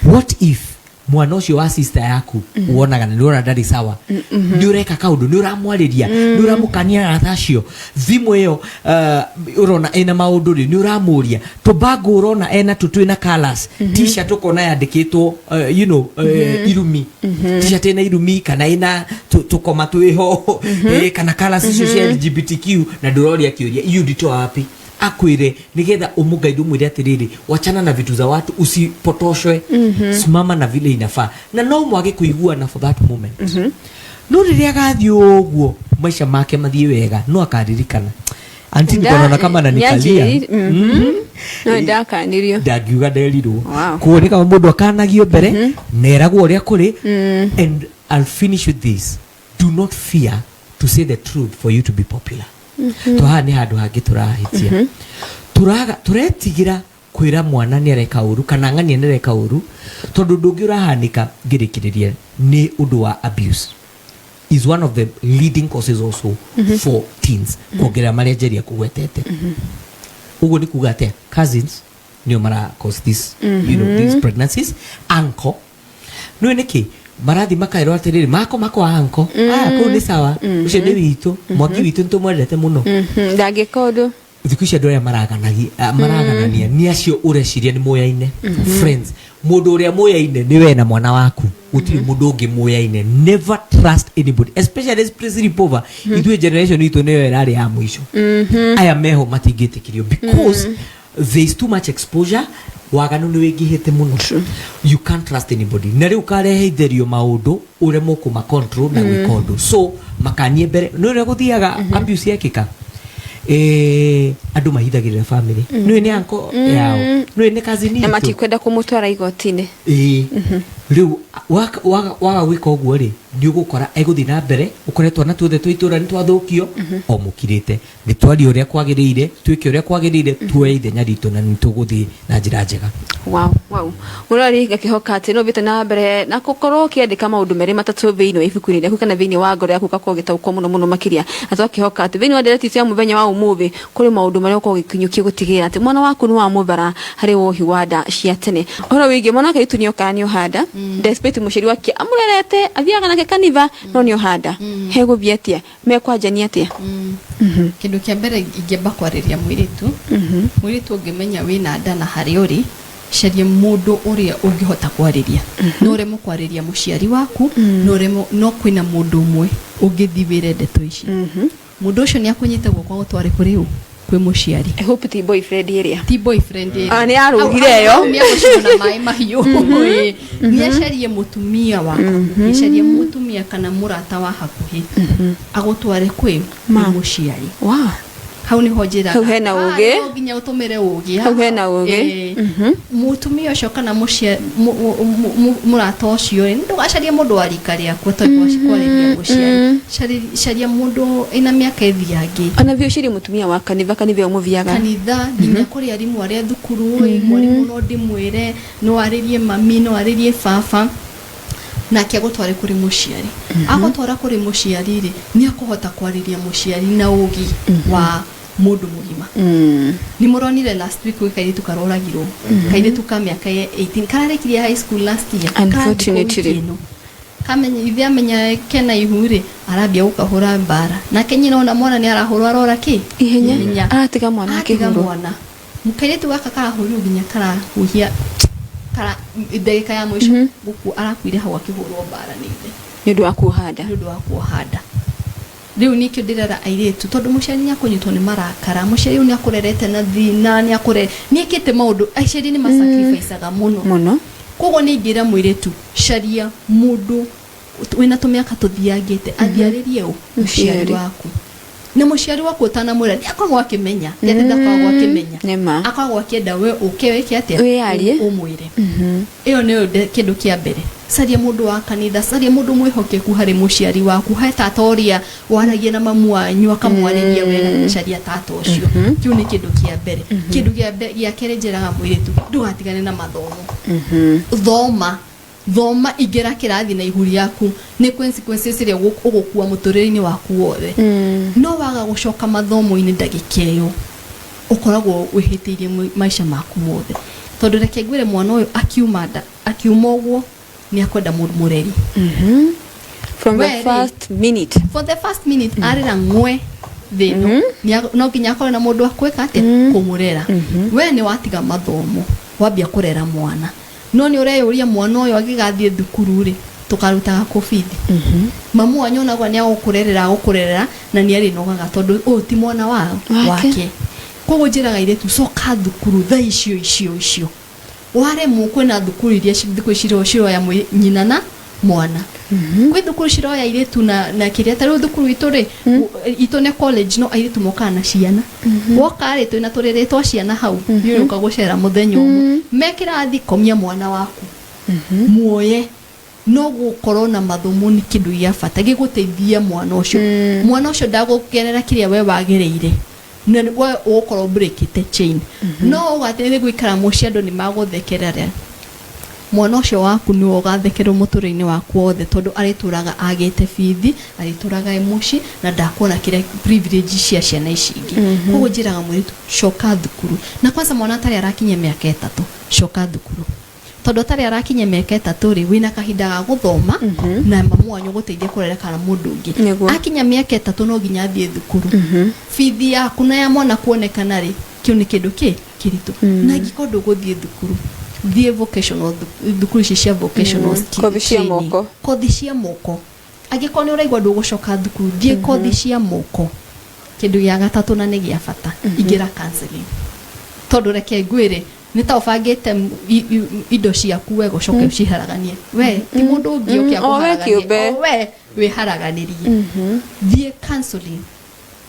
What if mwana ũcio wa sister yaku wonaga na nĩũrona ndarĩ sawa, nĩ ũreka kaũndũ, nĩ ũramwarĩria, nĩ ũramũkania arata acio, thimũ ĩyo ũrona ĩna maũndũ rĩ, nĩ ũramũria, tũbango ũrona ena tũ twĩna colours, T-shirt ũkona yandĩkĩtwo irumi, T-shirt ĩna irumi kana ĩna tũkoma twĩho, kana colours icio cia LGBTQ, na ndũroria kĩũria iyo nditoa wapi, akwĩre nĩgetha ũmũguide, ũmwĩre atĩrĩrĩ, wachana na vitu za watu, usipotoshwe, simama na vile inafaa, na no mwage kũiguana for that moment, no rĩrĩa agathiĩ ũguo maica make mathiĩ wega, no akaririkana anti nĩkonona kama nanikalia. No ndakanirio. Ndangiuga nderirwo. Koguo nĩ kama mũndũ akanagio mbere neragwo ũrĩa kũrĩ. And I'll finish with this: do not fear to say the truth for you to be popular. To haha nĩ handũ hangĩ tũrahĩtia, tũraga tũretigĩra kwĩra mwana nĩ areka ũru kana ng'ania nĩ areka ũru, tondũ ũndũ ũngĩ ũrahanĩka ngĩrĩkĩrĩria nĩ ũndũ wa abuse is one of the leading causes also for teens, kuongerera marĩa njeria kũgwetete. Ũguo nĩ kuga atĩa? Cousins nĩo mara cause this you know these pregnancies. Uncle nĩũĩ nĩkĩ marathi makaĩrwo atĩrĩrĩ, mako mako uncle aya kũu nĩ sawa, ũcio nĩ witũ, mwaki witũ, nĩ tũmwendete mũno. Ndangĩka ũndũ. Thikũ ici andũ arĩa maraganania nĩ acio ũreciria nĩ moyaine friends. Mũndũ ũrĩa moyaine nĩ we na mwana waku, gũtirĩ mũndũ ũngĩ moyaine. Never trust anybody, especially sleepover. Ithuĩ generation itũ nĩyo ĩrarĩ ya mũico. Aya meho matingĩtĩkĩrio because there is too much exposure, waganu nĩ wĩingĩhĩte mũno. You can't trust anybody, na rĩu karehe itherio maũndũ ũremwo kũma control na gwĩka ũndũ, so makanie mbere. Nĩ ũrĩa gũthiaga abuse yekĩka, andũ mahithagĩrĩra family, nĩũĩ nĩ uncle yao, nĩũĩ nĩ cousin na itũ. Matikwenda kũmũtwara igoti-inĩ. Ĩĩ, rĩu waga gwĩka ũguo rĩ, nĩ ũgũkora egũthiĩ na mbere ũkore twana tuothe twĩ itũra nĩ twathũkio o mũkirĩte. Nĩ twarie ũrĩa kwagĩrĩire, twĩke ũrĩa kwagĩrĩire, tuoe ithenya ritũ na nĩ tũgũthiĩ na njĩra njega. Wow, mũrori, ngakĩhoka atĩ no ũthiĩte na mbere na gũkorwo ũkĩandĩka maũndũ merĩ matatũ thĩinĩ wa ibuku-inĩ rĩaku kana thĩinĩ wa ngoro yaku, ũgakorwo ũgĩtaũkwo mũno mũno makĩria, na twakĩhoka atĩ thĩinĩ wa ndereti itũ ya mũthenya wa ũmũthĩ kũrĩ maũndũ marĩa ũkorwo ũgĩkinyũkia gũtigĩrĩra atĩ mwana waku nĩ wamũthara harĩ wohi wa nda cia tene. Ũhoro wĩgiĩ mwana wake itu nĩokaga nĩ ũhanda, despite mũciari wake amũrerete, athiaga nake kanitha, no nĩ ũhanda, hegũthiĩ atĩa, mekwanjania atĩa? Kĩndũ kĩa mbere ingĩamba kwarĩria mũirĩtu, mũirĩtu ũngĩmenya wĩna nda na harĩa ũrĩ, caria mũndũ ũrĩa ũngĩhota kwarĩria. No ũremwo kwarĩria mũciari waku, no ũremwo, no kwĩna mũndũ ũmwe ũngĩthiĩ wĩre ndeto ici. Mũndũ ũcio nĩ akũnyita guoko agũtware kũrĩ ũ? Kwĩ mũciari. I hope ti boyfriend ĩrĩa. Ti boyfriend ĩrĩa. Ah, nĩ arũgire ĩyo. Hau nĩ agũcinwo na maĩ mahiũ. Ĩĩ. Nĩ acarie mũtumia wa hakuhĩ, caria mũtumia kana mũrata wa hakuhĩ agũtware kwĩ Ma. mũciari. Hau niho njĩraga. Hau hena Haha ũgĩ. no nginya ũtũmĩre ũgĩ. Hau hena ũgĩ. Ĩĩ. Mũtumia ũcio kana mũrata ũcio rĩ, ndũgacarie mũndũ wa rika rĩaku ũtarĩ kwarĩria mũciari. Caria mũndũ ĩna mĩaka ĩthiangĩ. Ona biũ ũcirie mũtumia wa kanitha, kanitha ĩyo mũthiaga. Kanitha, nginya kũrĩ arimũ arĩa thukuru ĩ, mwarimũ no ndĩmwĩre, no arĩrie mami, no arĩrie baba, nake agũtware kũrĩ mũciari. Agũtwara kũrĩ mũciari rĩ, nĩ akũhota kwarĩria mũciari na ũgĩ wa mũndũ mũgima. Nĩ mũronire last week gwĩ kairĩtu karoragirwo, kairĩtu ka mĩaka ya 18, kararĩkirie high school last year. Unfortunately. Karandĩkwo wiki ĩno. Kamenya ithe amenya kena ihu rĩ, arambia gũkahũra mbara, nake nyina ona mwana nĩ arahũrwo, arora kĩ Ihenya aratiga mwana Atiga akĩhũrwo. Mwana kairĩtu gaka karahũrirwo nginya karahuhia kara ndagĩka ya mũico gũkua, arakuire hau akĩhũrwo mbara nĩ ithe. Nĩ ũndũ wa kuoha nda. Nĩ ũndũ wa kuoha nda. Rĩu nĩkĩo ndĩrera airĩtu, tondũ mũciari nĩ akũnyitwo nĩ marakara. Mũciari ũyũ nĩ akũrerete na thĩna, nĩ akũre nĩ ekĩte maũndũ, aciari nĩ masacrificaga mũno. Mũno. Koguo nĩ ingĩra mũirĩtu, caria mũndũ wĩna tũmĩaka tũthiangĩte athiarĩrie ũ mũciari Mũciari. waku. Na mũciari waku ũtanamwĩra nĩ akoragwo akĩmenya, ti atĩ ndakoragwo akĩmenya. Nĩ ma. Akoragwo akĩenda we ũke wĩke atĩa? Wĩyarie. Ũmwĩre. Ĩyo nĩyo kĩndũ kĩa mbere. Caria mũndũ wa kanitha, caria mũndũ mwĩhokeku harĩ mũciari waku. He tata ũrĩa waragia na mamu wanyu akamwarĩria wega, caria tata ũcio. Kĩu nĩ kĩndũ kĩa mbere. Kĩndũ gĩa kerĩ njĩraga mũirĩtu, ndũgatigane na mathomo. Thoma, thoma, ingĩra kĩrathi na ihu rĩaku, nĩ consequences ĩrĩa ũgũkua mũtũrĩre-inĩ waku wothe. No waga gũcoka mathomo-inĩ ndagĩka ĩyo, ũkoragwo wĩhĩtĩirie maica maku mothe, tondũ reke ngwĩre, mwana ũyũ akiuma nda, akiuma ũguo, nĩ akwenda mũndũ mũreri. From the We rĩ. first minute. For the first minute arĩra ng'we thĩ ĩno, no nginya akorwo na mũndũ wa kwĩka atĩa? Kũmũrera. We nĩ watiga mathomo, wambia kũrera mwana, no nĩ ũreyũria, mwana ũyũ agĩgathiĩ thukuru rĩ, tũkarutaga kũ bithi? Mamu wanyu onagwo nĩ agũkũrerera, agũkũrerera na nĩ arĩnogaga, tondũ ũyũ ti mwana wa Wake. Wake. Koguo njĩraga airĩtu, coka thukuru thaa icio icio icio. Waremwo, kwĩna thukuru iria thikũ ici ciroya nyina na mwana. Gwĩ thukuru ciroya airĩtu na kĩrĩa, ta rĩu thukuru itũ rĩ, itũ nĩ college, no airĩtu mokaga na ciana. Woka rĩ, twĩna tũrĩrĩ twa ciana hau, nĩ ũrĩũka gũcera mũthenya ũmwe me kĩrathi, komia mwana waku, muoye. No gũkorwo na mathomo nĩ kĩndũ gĩa bata gĩgũteithia mwana ũcio. Mwana ũcio ndagũgerera kĩrĩa we wagereire, na we ũgũkorwo breakĩte chain. No ũgatĩ nĩ gũikara mũciĩ, andũ nĩ magũthekerera, mwana ũcio waku nĩwe ũgathekerwo mũtũrĩre-inĩ waku wothe, tondũ arĩtũraga agĩte bithi, arĩtũraga e mũciĩ na ndakuona kĩrĩa privilege cia ciana ici ingĩ. Koguo njĩraga mũirĩtu, coka thukuru, na kwanza mwana atarĩ arakinyia mĩaka 3, coka thukuru, tondũ atarĩ arakinyia mĩaka 3 rĩ, wĩna kahinda ga gũthoma na mamu wanyu gũteithia kũrera kana mũndũ ũngĩ. Akinya mĩaka 3, no nginya athiĩ thukuru. Bithi yaku na ya mwana kuonekana rĩ, kĩu nĩ kĩndũ kĩ kĩritũ. Na angĩkorwo ndũgũthiĩ thukuru, thiĩ vocational thukuru ici cia vocational skill Kothi cia training. moko. Kothi cia moko. Angĩkorwo nĩ ũraigua ndũgũcoka thukuru, thiĩ kothi cia moko. Kĩndũ gĩa gatatũ, na nĩ gĩa bata, ingĩra counseling, tondũ reke ngwĩre, nĩ ta ũbangĩte indo ciaku wega, ũcoke ũciharaganie. We ti mũndũ ũngĩ ũke O we akũharaganie. kĩũmbe. O we wĩharaganĩrie. Thiĩ counseling.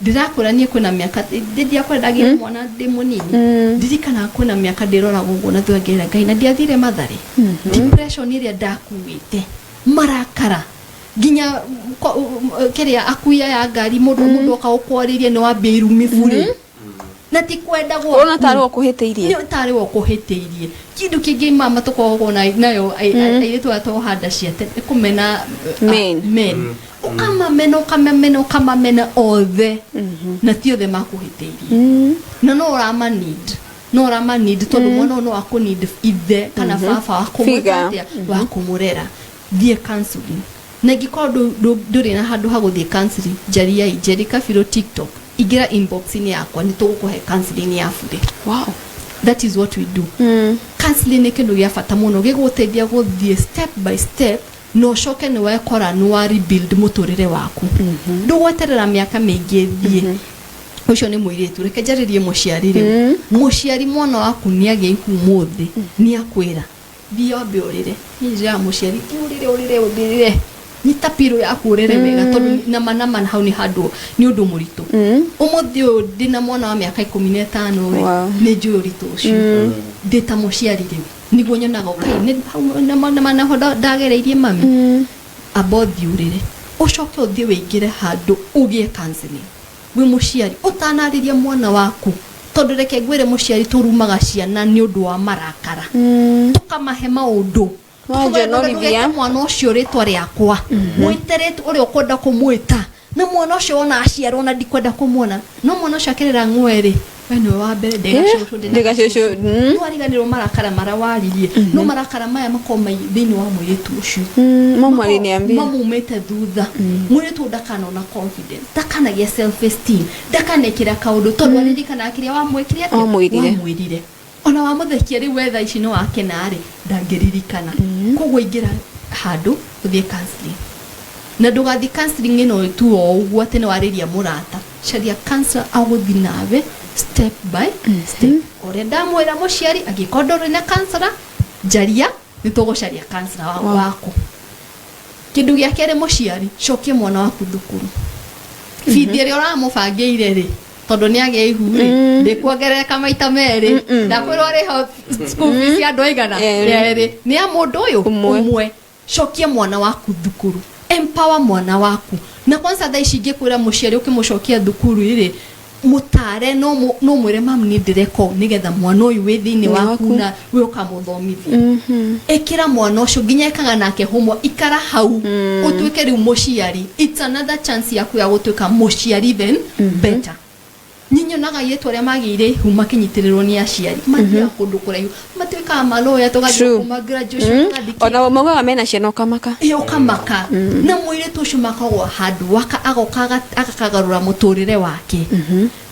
Ndĩrakwĩra niĩ kwĩna mĩaka ndiakwenda ndagĩire mwana ndĩ mũnini. Ndirikanaga kwĩna mĩaka ndĩroraga ũguo na thutha ngĩra Ngai na ndiathire Mathare, depression ĩrĩa ndakuĩte, marakara, nginya kĩrĩa akui aya ngari, mũndũ oka gũkwarĩria nĩ wambia irumi bure na ti kwenda gwaku. Ũrona tarĩ ũkũhĩtĩirie. Nĩ tarĩ we ũkũhĩtĩirie. Kĩndũ kĩngĩ mama tũkoragwo nayo airĩtu aya tũhanda cia tene nĩ kũmena Men. Men. Ũkamamena, ũkamamena, ũkamamena othe, na ti othe makũhĩtĩirie, na no ũrama need, no ũrama need, tondũ mwana ũyũ no akũ need ithe kana baba wa kũmwĩka Figure. atĩa, wa kũmũrera. Thiĩ counseling, na ingĩkorwo ndũrĩ na handũ ha gũthiĩ counseling, njariai Njeri Kabirũ TikTok, ingĩra inbox-inĩ yakwa, nĩ tũgũkũhe counseling ya bure. That is what we do. Counseling nĩ kĩndũ gĩa bata mũno gĩgũteithia gũthiĩ step by step, na ũcoke nĩ wekora nĩ wa rebuild mũtũrĩre waku, ndũgweterera mĩaka mĩingĩ ĩthiĩ. Ũcio nĩ mũirĩtu. Reke njarĩrie mũciari rĩu. Mũciari, mwana waku nĩ agĩa ihu ũmũthĩ, nĩ akwĩra thiĩ wambe ũrĩre. Niĩ njĩraga mũciari, thiĩ ũrĩre, ũrĩre, ũrĩre, nyita pillow yaku ũrĩre wega, tondũ nama hau nĩ handũ nĩ ũndũ mũritũ. Ũmũthĩ ũyũ ndĩna mwana wa mĩaka 15 rĩ, nĩ njũĩ ũritũ ũcio ndĩ ta mũciari. Rĩu nĩguo nyonaga ũkai nĩ hau nama naho ndagereirie mami. Amba ũthiĩ ũrĩre, ũcoke ũthiĩ wĩingĩre handũ ũgĩe counseling wĩ mũciari ũtanarĩria mwana waku, tondũ reke ngwĩre mũciari, tũrumaga ciana nĩ ũndũ wa marakara, tũkamahe maũndũ. Wanjonorithia. Ndũgete mwana ũcio rĩtwa rĩakwa, mwĩte rĩtwa ũrĩa ũkwenda kũmwĩta. Na mwana ũcio wona aciarwo na ndikwenda kũmuona, no mwana ũcio akĩrĩra ng'werĩ, we nĩwe wa mbere, ndĩga cũcũ, ndĩga cũcũ, Nĩwariganĩrwo marakara marĩa waririe, no marakara maya makorwo mai thĩinĩ wa mũirĩtu ũcio. Mama aliniambia. Mamumĩte thutha. Mũirĩtu ũyũ ndakanona confidence, ndakanagĩa self esteem, ndakanekĩra kaũndũ, tondũ aririkanaga kĩrĩa wamwĩkire atĩa? Wamwĩrire. Wamwĩrire, ona wamũthekia rĩu we thaa ici nĩ wakena rĩ, ndangĩririkana. Koguo ingĩra handũ ũthiĩ counseling, na ndũgathiĩ counseling ĩno tu o ũguo atĩ nĩ warĩria mũrata. Caria counselor agũthiĩ nawe step by step. Ũrĩa ndamwĩra mũciari, angĩkorwo ndũrĩ na counselor, njaria, nĩ tũgũcaria counselor waku. Kĩndũ gĩa kerĩ, mũciari, cokia mwana waku thukuru. Bithi ĩrĩa ũramũbangĩire rĩ, tondũ nĩ agĩa ihu rĩ, ndĩkuongerereka maita merĩ. Ndakwĩrwo arĩho school fees ya andũ aigana? Erĩ. Erĩ. Nĩ ya mũndũ ũyũ Ũmwe. Ũmwe. Cokia mwana waku thukuru, empower mwana waku. Na kwanza thaa ici ingĩkwĩra mũciari ũkĩmũcokia thukuru rĩ, mũtare, no mwĩre, "Mamu, niĩ ndĩreka ũũ nĩgetha mwana ũyũ wĩ thĩinĩ waku Waku. na wĩ ũkamũthomithia." Ĩkĩra mwana ũcio nginya ĩkaga nake homework, ikara hau ũtuĩke rĩu mũciari. It's another chance yaku ya gũtuĩka mũciari even better. Ninyonaga airĩtu arĩa magĩire ihu makĩnyitĩrĩrwo nĩ aciari mathiaga kũndũ kũraihu, matuĩkaga maloya, tũgathiĩ kuma graduation, tũgathiĩ Ona maugaga mena ciana, ũkamaka. Ĩ, ũkamaka. Na mũirĩtu ũcio makagwa handũ agoka akagarũra mũtũrĩre wake.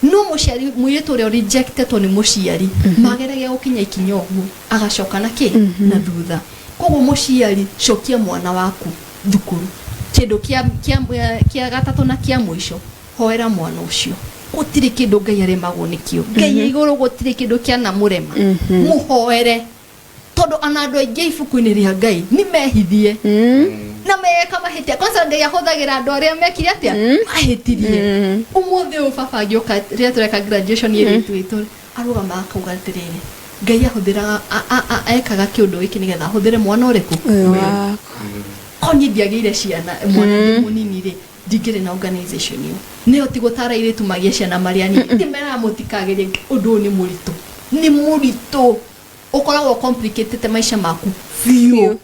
No mũciari, mũirĩtu ũrĩa rejectetwo nĩ mũciari, mageragia gũkinya ikinya ũguo agacoka na kĩ na thutha. Koguo mũciari, cokia mwana waku thukuru. Kĩndũ kĩa gatatũ na kĩa mũico, hoera mwana ũcio. Gũtirĩ kĩndũ Ngai aremagwo nĩkĩo. Ngai igũrũ gũtirĩ kĩndũ kĩanamũrema. Mũhoere, tondũ ona andũ aingĩ ibuku-inĩ rĩa Ngai nĩ mehithie na meka mahĩtia. Kwanza Ngai ahũthagĩra andũ arĩa mekire atĩa? Mahĩtirie. Ũmũthĩ ũyũ baba angĩũka rĩrĩa tũreka graduation ĩrĩtu witũ, arũgama akauga atĩrĩrĩ, "Ngai ahũthĩraga ekaga kĩũndũ gĩkĩ nĩgetha ahũthĩre mwana ũrĩkũ?" Ũyũ waku. Ko niĩ ndiagĩire ciana mwana ndĩ mũnini rĩ, ndingĩrĩ na organization ĩyo. Nĩyo ti gũtara airĩtu magĩe ciana marĩ anini, ndĩmeraga mũtikagerie ũndũ ũyũ. Nĩ mũritũ, nĩ mũritũ, ũkoragwo complicated maica maku biũ. Biũ.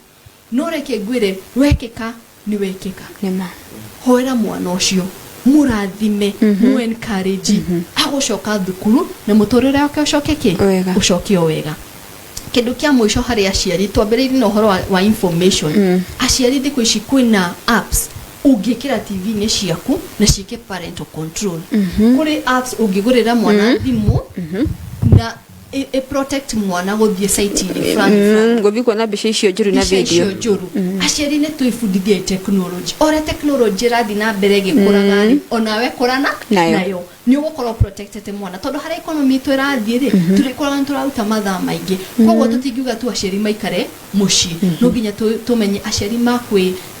No reke ngwĩre, wekĩka nĩ wekĩka. Nĩma. Hoera mwana ũcio, mũrathime, mu encourage agũcoka thukuru na mũtũrĩre wake ũcoke kĩ? Wega. Ũcoke o wega. Kĩndũ kĩa mũico harĩ aciari, twambĩrĩirie na ũhoro wa information. Aciari, thikũ ici kwĩna apps ũngĩkĩra TV-inĩ ciaku na ciĩke parental control. Kũrĩ apps ũngĩgũrĩra mwana thimũ na ĩ protect mwana gũthiĩ site-inĩ fulani fulani. Ngũthiĩ kuona mbica icio njũru na Mbica icio video. njũru. Aciari, nĩ twĩbundithie technology. O ũrĩa technology ĩrathiĩ na mbere ĩgĩkũraga rĩ, onawe kũrana Nayo. Nayo nĩ ũgũkorwo protected mwana, tondũ harĩa economy itũ ĩrathiĩ rĩ, tũrĩkoraga nĩ tũraruta mathaa maingĩ. Koguo tũtingiuga tu aciari maikare mũciĩ. No nginya tũmenye aciari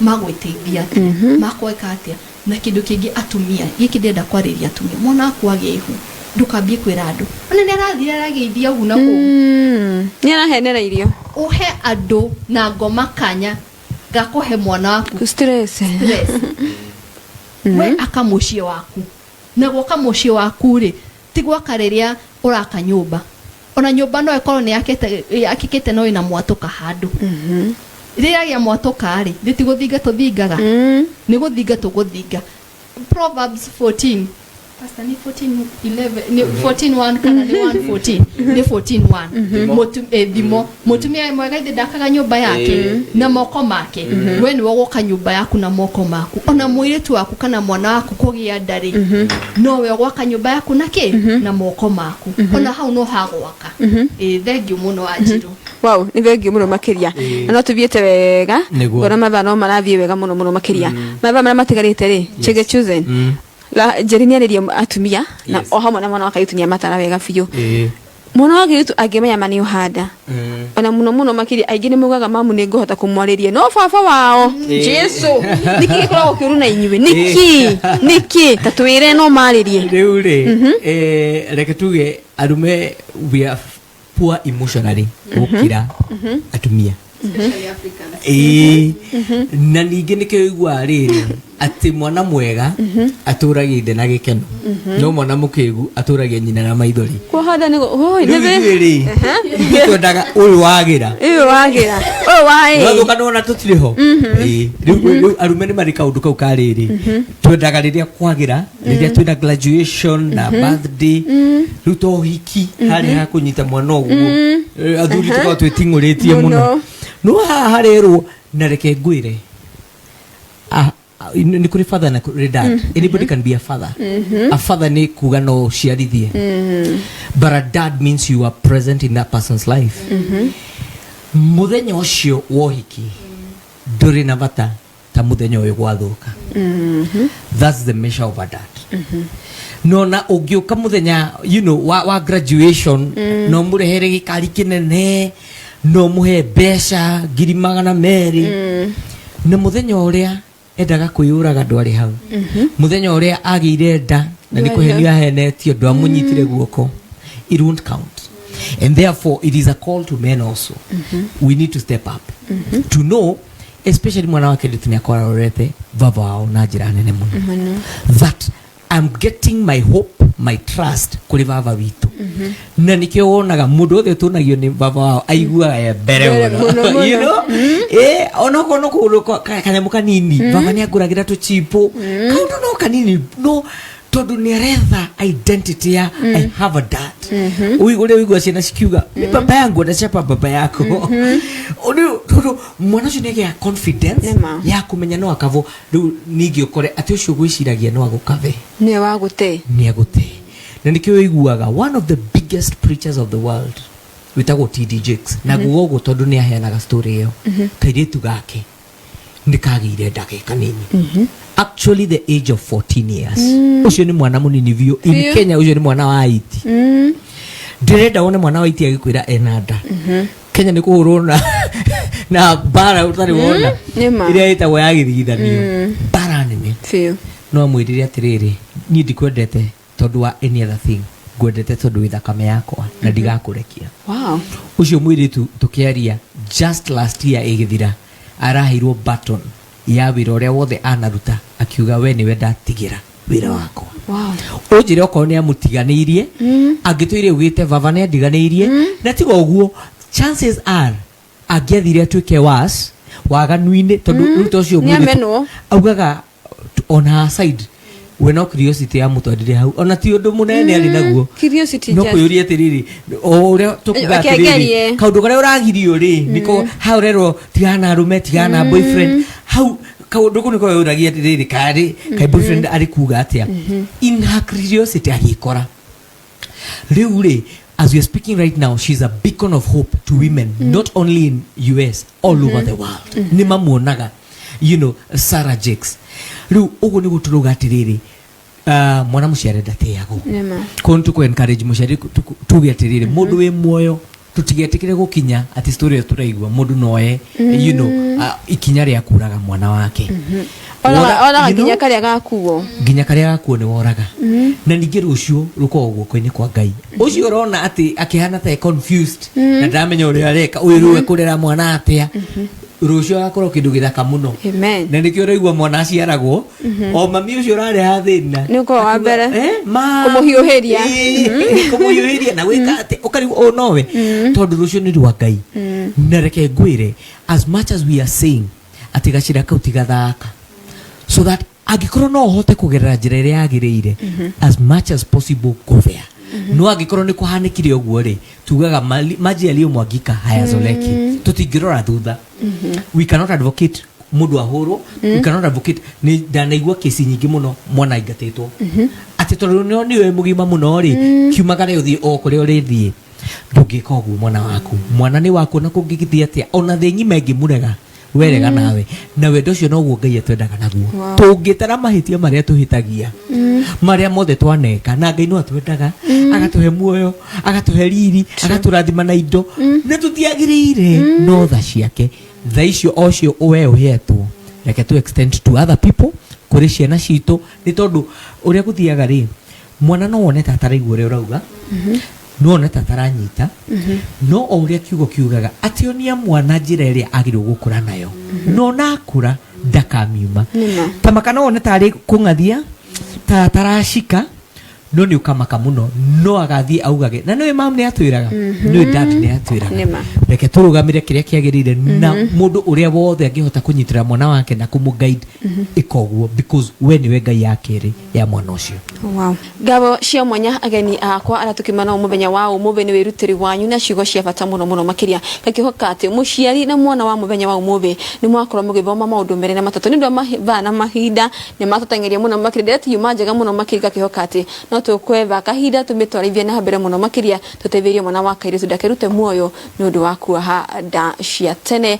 magwĩteithia atĩa, makwĩka atĩa. Na kĩndũ kĩngĩ, atumia, gĩkĩ ndĩrenda kwarĩria atumia, mwana waku agĩa ihu, ndũkambie kwĩra andũ, "Ona nĩ arathire aragĩithia ũguo na kũu." Nĩ arahenera irio. Ũhe andũ na ngoma kanya gakũhe mwana waku stress. Stress. We aka mũciĩ waku, na gwaka mũciĩ waku rĩ, ti gwaka rĩrĩa ũraka nyũmba. Ona nyũmba no ĩkorwo nĩ yakĩkĩte no ĩna mwatũka handũ. Rĩrĩa gĩa mwatũka rĩ, nĩ ti gũthinga tũthingaga? Nĩ gũthinga tũgũthinga. Proverbs 14, Pastor, nĩ 14 11, nĩ 14 1 kana nĩ 1 14? Nĩ 14 1. Thimo, mũtumia mwega ithe ndakaga nyũmba yake na moko make. We nĩwe ũgũka nyũmba yaku na moko maku. Ona mũirĩtu waku kana mwana waku kũgĩa nda rĩ, nowe ũgwaka nyũmba yaku na kĩ? Na moko maku. Ona hau no hagwaka. Ĩ, thengiũ mũno, Wanjirũ. Wow, nĩ thengiũ mũno makĩria. Na no tũthiĩte wega. Nĩguo. Ngona mathaa no marathiĩ wega mũno mũno makĩria. Mathaa marĩa matigarĩte rĩ, Chege Chosen, la Njeri nĩ arĩria atumia na o hamwe na mwana wa kairĩtu nĩ amatara wega biũ. Mwana wa kairĩtu angĩmenya ma nĩ ũhanda, ona mũno mũno makĩria aingĩ nĩ maugaga, "Mamu, nĩ ngũhota kũmwarĩria," no baba wao, Jesu, nĩkĩ gĩkoragwo kĩũru na inyuĩ? Nĩkĩ nĩkĩ ta twĩre no marĩrie? Rĩu rĩ, reke tuge arume, we are poor emotionally gũkĩra atumia. Especially Africans. Ĩĩ, na ningĩ nĩkĩo iguaga rĩrĩ atĩ mwana mwega atũragia ithe na gĩkeno, no mwana mũkĩgu atũragia nyina na maithori. Kũhanda nĩ rĩu ithuĩ rĩ, ithuĩ twendaga ũyũ wagĩra. Ũyũ wagĩra, ũyũ wa ĩ. Wathũka nĩwona tũtirĩ ho. Ĩĩ, rĩu arume nĩ marĩ kaũndũ kau ka rĩrĩ, twendaga rĩrĩa kwagĩra, rĩrĩa twĩna graduation na birthday. Rĩu to ũhiki harĩ ha kũnyita mwana ũguo. Athuri tũkoragwo twĩting'ũrĩtie mũno. Mũno. No haha harerwo, na reke ngwĩre, nĩ kũrĩ father na kũrĩ dad. Anybody can be a father. A father nĩ kuga no ũciarithie, but a dad means you are present in that person's life. Mũthenya ũcio wa ũhiki ndũrĩ na bata ta mũthenya ũyũ gwathũka. That's the measure of a dad. No na ũngĩũka mũthenya wa graduation, no mũrehere gĩkari kĩnene, no mũhe mbeca 200,000, na mũthenya ũrĩa Endaga kwĩyũraga, ndwarĩ hau. Mũthenya ũrĩa agĩire nda na nĩ Ndwarĩ kũhenio ahenetio, ndwamũnyitire guoko. It won't count. And therefore it is a call to men also. We need to step up to know, especially mwana wa kairĩtu nĩ akorwo arorete baba wao na njĩra nene mũno, that I'm getting my hope, my trust kũrĩ baba witũ. Na nĩkĩo wonaga mũndũ wothe ũtũnagio nĩ baba wao aiguaga e mbere Mbere mũno. mũno, mũno. You know? Onokorwo no kũgũrũ kanyamũ kanini, baba nĩ angũragĩra tũchipo, kaũndũ no kanini, no tondũ nĩ aretha identity ya "I have a dad". Ũrĩa ũigua ciana cikiuga, "Ni baba yangu anachapa baba yako." Rĩu tondũ mwana ũcio nĩ agĩa confidence Nĩma. ya kũmenya no akavwo. Rĩu ningĩ ũkore atĩ ũcio gwĩciragia no agũkave Nĩwe wa gũte. Nĩ agũte. Na nĩkĩo ũiguaga one of the biggest preachers of the world wĩtagwo TD Jakes, na nguga ũguo tondũ nĩ aheanaga story ĩyo. Kairĩtu gake nĩ kagĩire nda ge kanini, actually the age of 14 years. Ũcio nĩ mwana mũnini biũ in Biũ. Kenya. Ũcio nĩ mwana wa iti. Ndĩrenda wone mwana wa iti agĩkwĩra ena nda. Kenya nĩ kũhũrwo na mbara ũtarĩ wona Nĩma. ĩrĩa ĩtagwo ya gĩthigithanio, mbara nene. Biũ. No amwĩrire atĩrĩrĩ, "Niĩ ndikwendete tondũ wa any other thing, ngwendete tondũ wĩ thakame yakwa na ndigakũrekia." Ũcio mũirĩtu tũkĩaria just last year ĩgĩthira araheirwo baton ya wĩra ũrĩa wothe anaruta, akiuga, "We nĩwe ndatigĩra wĩra wakwa." Ũnjĩre okorwo nĩ amũtiganĩirie, angĩtũire ugĩte, "Baba nĩ andiganĩirie." Na tiga ũguo, chances are angĩathire atuĩke was waganu-inĩ, tondũ rĩu ta ũcio Nĩ mũirĩtu amenwo. Augaga on her side we no curiosity yamũtwarire hau, ona ti ũndũ mũnene arĩ naguo. Curiosity No just. kwĩyũria atĩrĩrĩ, o ũrĩa tũkuga Reke atĩrĩrĩ, ngerie. kaũndũ karĩa ũragirio rĩ, nĩko hau ũrerwo tigana na arũme, tigana na boyfriend, hau kaũndũ kau nĩko wĩyũragia atĩrĩrĩ, karĩ kaĩ boyfriend arĩ kuga atĩa? In her curiosity agĩkora. Rĩu rĩ, as we are speaking right now, she's a beacon of hope to women, not only in US, all over the world. Nĩ mamuonaga, Sarah Jakes. Rĩu ũguo nĩguo tũrauga atĩrĩrĩ, mwana mũciare ndatĩagwo. Nĩma. Kũu tũkũ encourage mũciari, tuge atĩrĩrĩ, mũndũ wĩ muoyo, tũtigetĩkĩre gũkinya atĩ story ĩyo tũraigua mũndũ noe ikinya rĩa kũraga mwana wake. Oraga nginya karĩa gakuo. Nginya karĩa gakuo nĩ woraga. Na ningĩ rũciũ rũkoragwo guoko-inĩ kwa Ngai. Ũcio ũrona atĩ akĩhana ta e confused na ndamenya ũrĩa areka, ũyũ rĩu ekũrera mwana atĩa, rũciũ agakorwo kĩndũ gĩthaka mũno. Amen. Na nĩkĩo ũraigua mwana aciaragwo, o mami ũcio ũrareha thĩna Nĩ ũkorwo wa mbere. Ma Kũmũhiũhĩria. Kũmũhiũhĩria na gwĩka atĩ ũkarigwo o nowe, tondũ rũciũ nĩ rwa Ngai. Na reke ngwĩre, as much as we are saying atĩ gacĩra kau ti gathaka, so that angĩkorwo no ũhote kũgerera njĩra ĩrĩa yagĩrĩire, as much as possible go there. No angĩkorwo nĩ kũhanĩkire ũguo rĩ, tugaga maji yaliyomwagika hayazoleki. Tũtingĩrora thutha. We cannot advocate mũndũ ahũrwo. We cannot advocate. Nĩ ndanaigua kesi nyingĩ mũno mwana aingatĩtwo atĩ tondũ nĩ nĩwe mũgima mũno rĩ, kiumagare ũthiĩ o kũrĩa ũrĩthiĩ. Ndũngĩka ũguo mwana waku. Mwana nĩ waku, ona kũngĩgĩthiĩ atĩa, ona thĩ ng'ima ĩngĩmũrega, werega nawe na wendo ũcio noguo Ngai atwendaga naguo. Tũngĩtara mahĩtia marĩa tũhĩtagia, marĩa mothe twaneka, na Ngai no atwendaga, agatũhe muoyo, agatũhe riri, agatũrathima na indo na tũtiagĩrĩire, no tha ciake, tha icio o cio we ũheetwo, reke tu extend to other people, kũrĩ ciana citũ. Nĩ tondũ ũrĩa gũthiaga rĩ, mwana no wone ta ataraigua ũrĩa ũrauga, no wone ta ataranyita, no o ũrĩa kiugo kiugaga atĩ onia mwana njĩra ĩrĩa agĩrĩirwo gũkũra nayo, no nakũra ndakamiuma. Nĩma. Ta maka no wone tarĩ kũng'athia ta ataracika, no nĩ ũkamaka mũno, no agathiĩ augage, na nĩwe mam nĩ atwĩraga, nĩwe dad nĩ atwĩraga. Nĩma. Reke tũrũgamĩre kĩrĩa kĩagĩrĩire, na mũndũ ũrĩa wothe angĩhota kũnyitĩra mwana wake na kũmũ-guide, ĩka ũguo, because we nĩwe Ngai ya kerĩ ya mwana ũcio. Wow. Ngabo cia mwanya ageni akwa arĩa tũkĩma nao mũthenya wa ũmũthĩ nĩ wĩrutĩri wanyu na ciugo cia bata mũno mũno makĩria. Ngakĩhoka atĩ mũciari na mwana wa mũthenya wa ũmũthĩ nĩ mwakorwo mũgĩthoma maũndũ merĩ na matatũ nĩ ũndũ wa mathaa na mahinda nĩ matũteng'eria mũno makĩria. Ndeto yuma njega mũno makĩria. Ngakĩhoka atĩ no tũkwetha kahinda tũmĩtwarithie na mbere mũno makĩria, tũteithĩrĩrie mwana wa kairĩtu ndakerute muoyo nĩ ũndũ wa kuoha nda cia tene.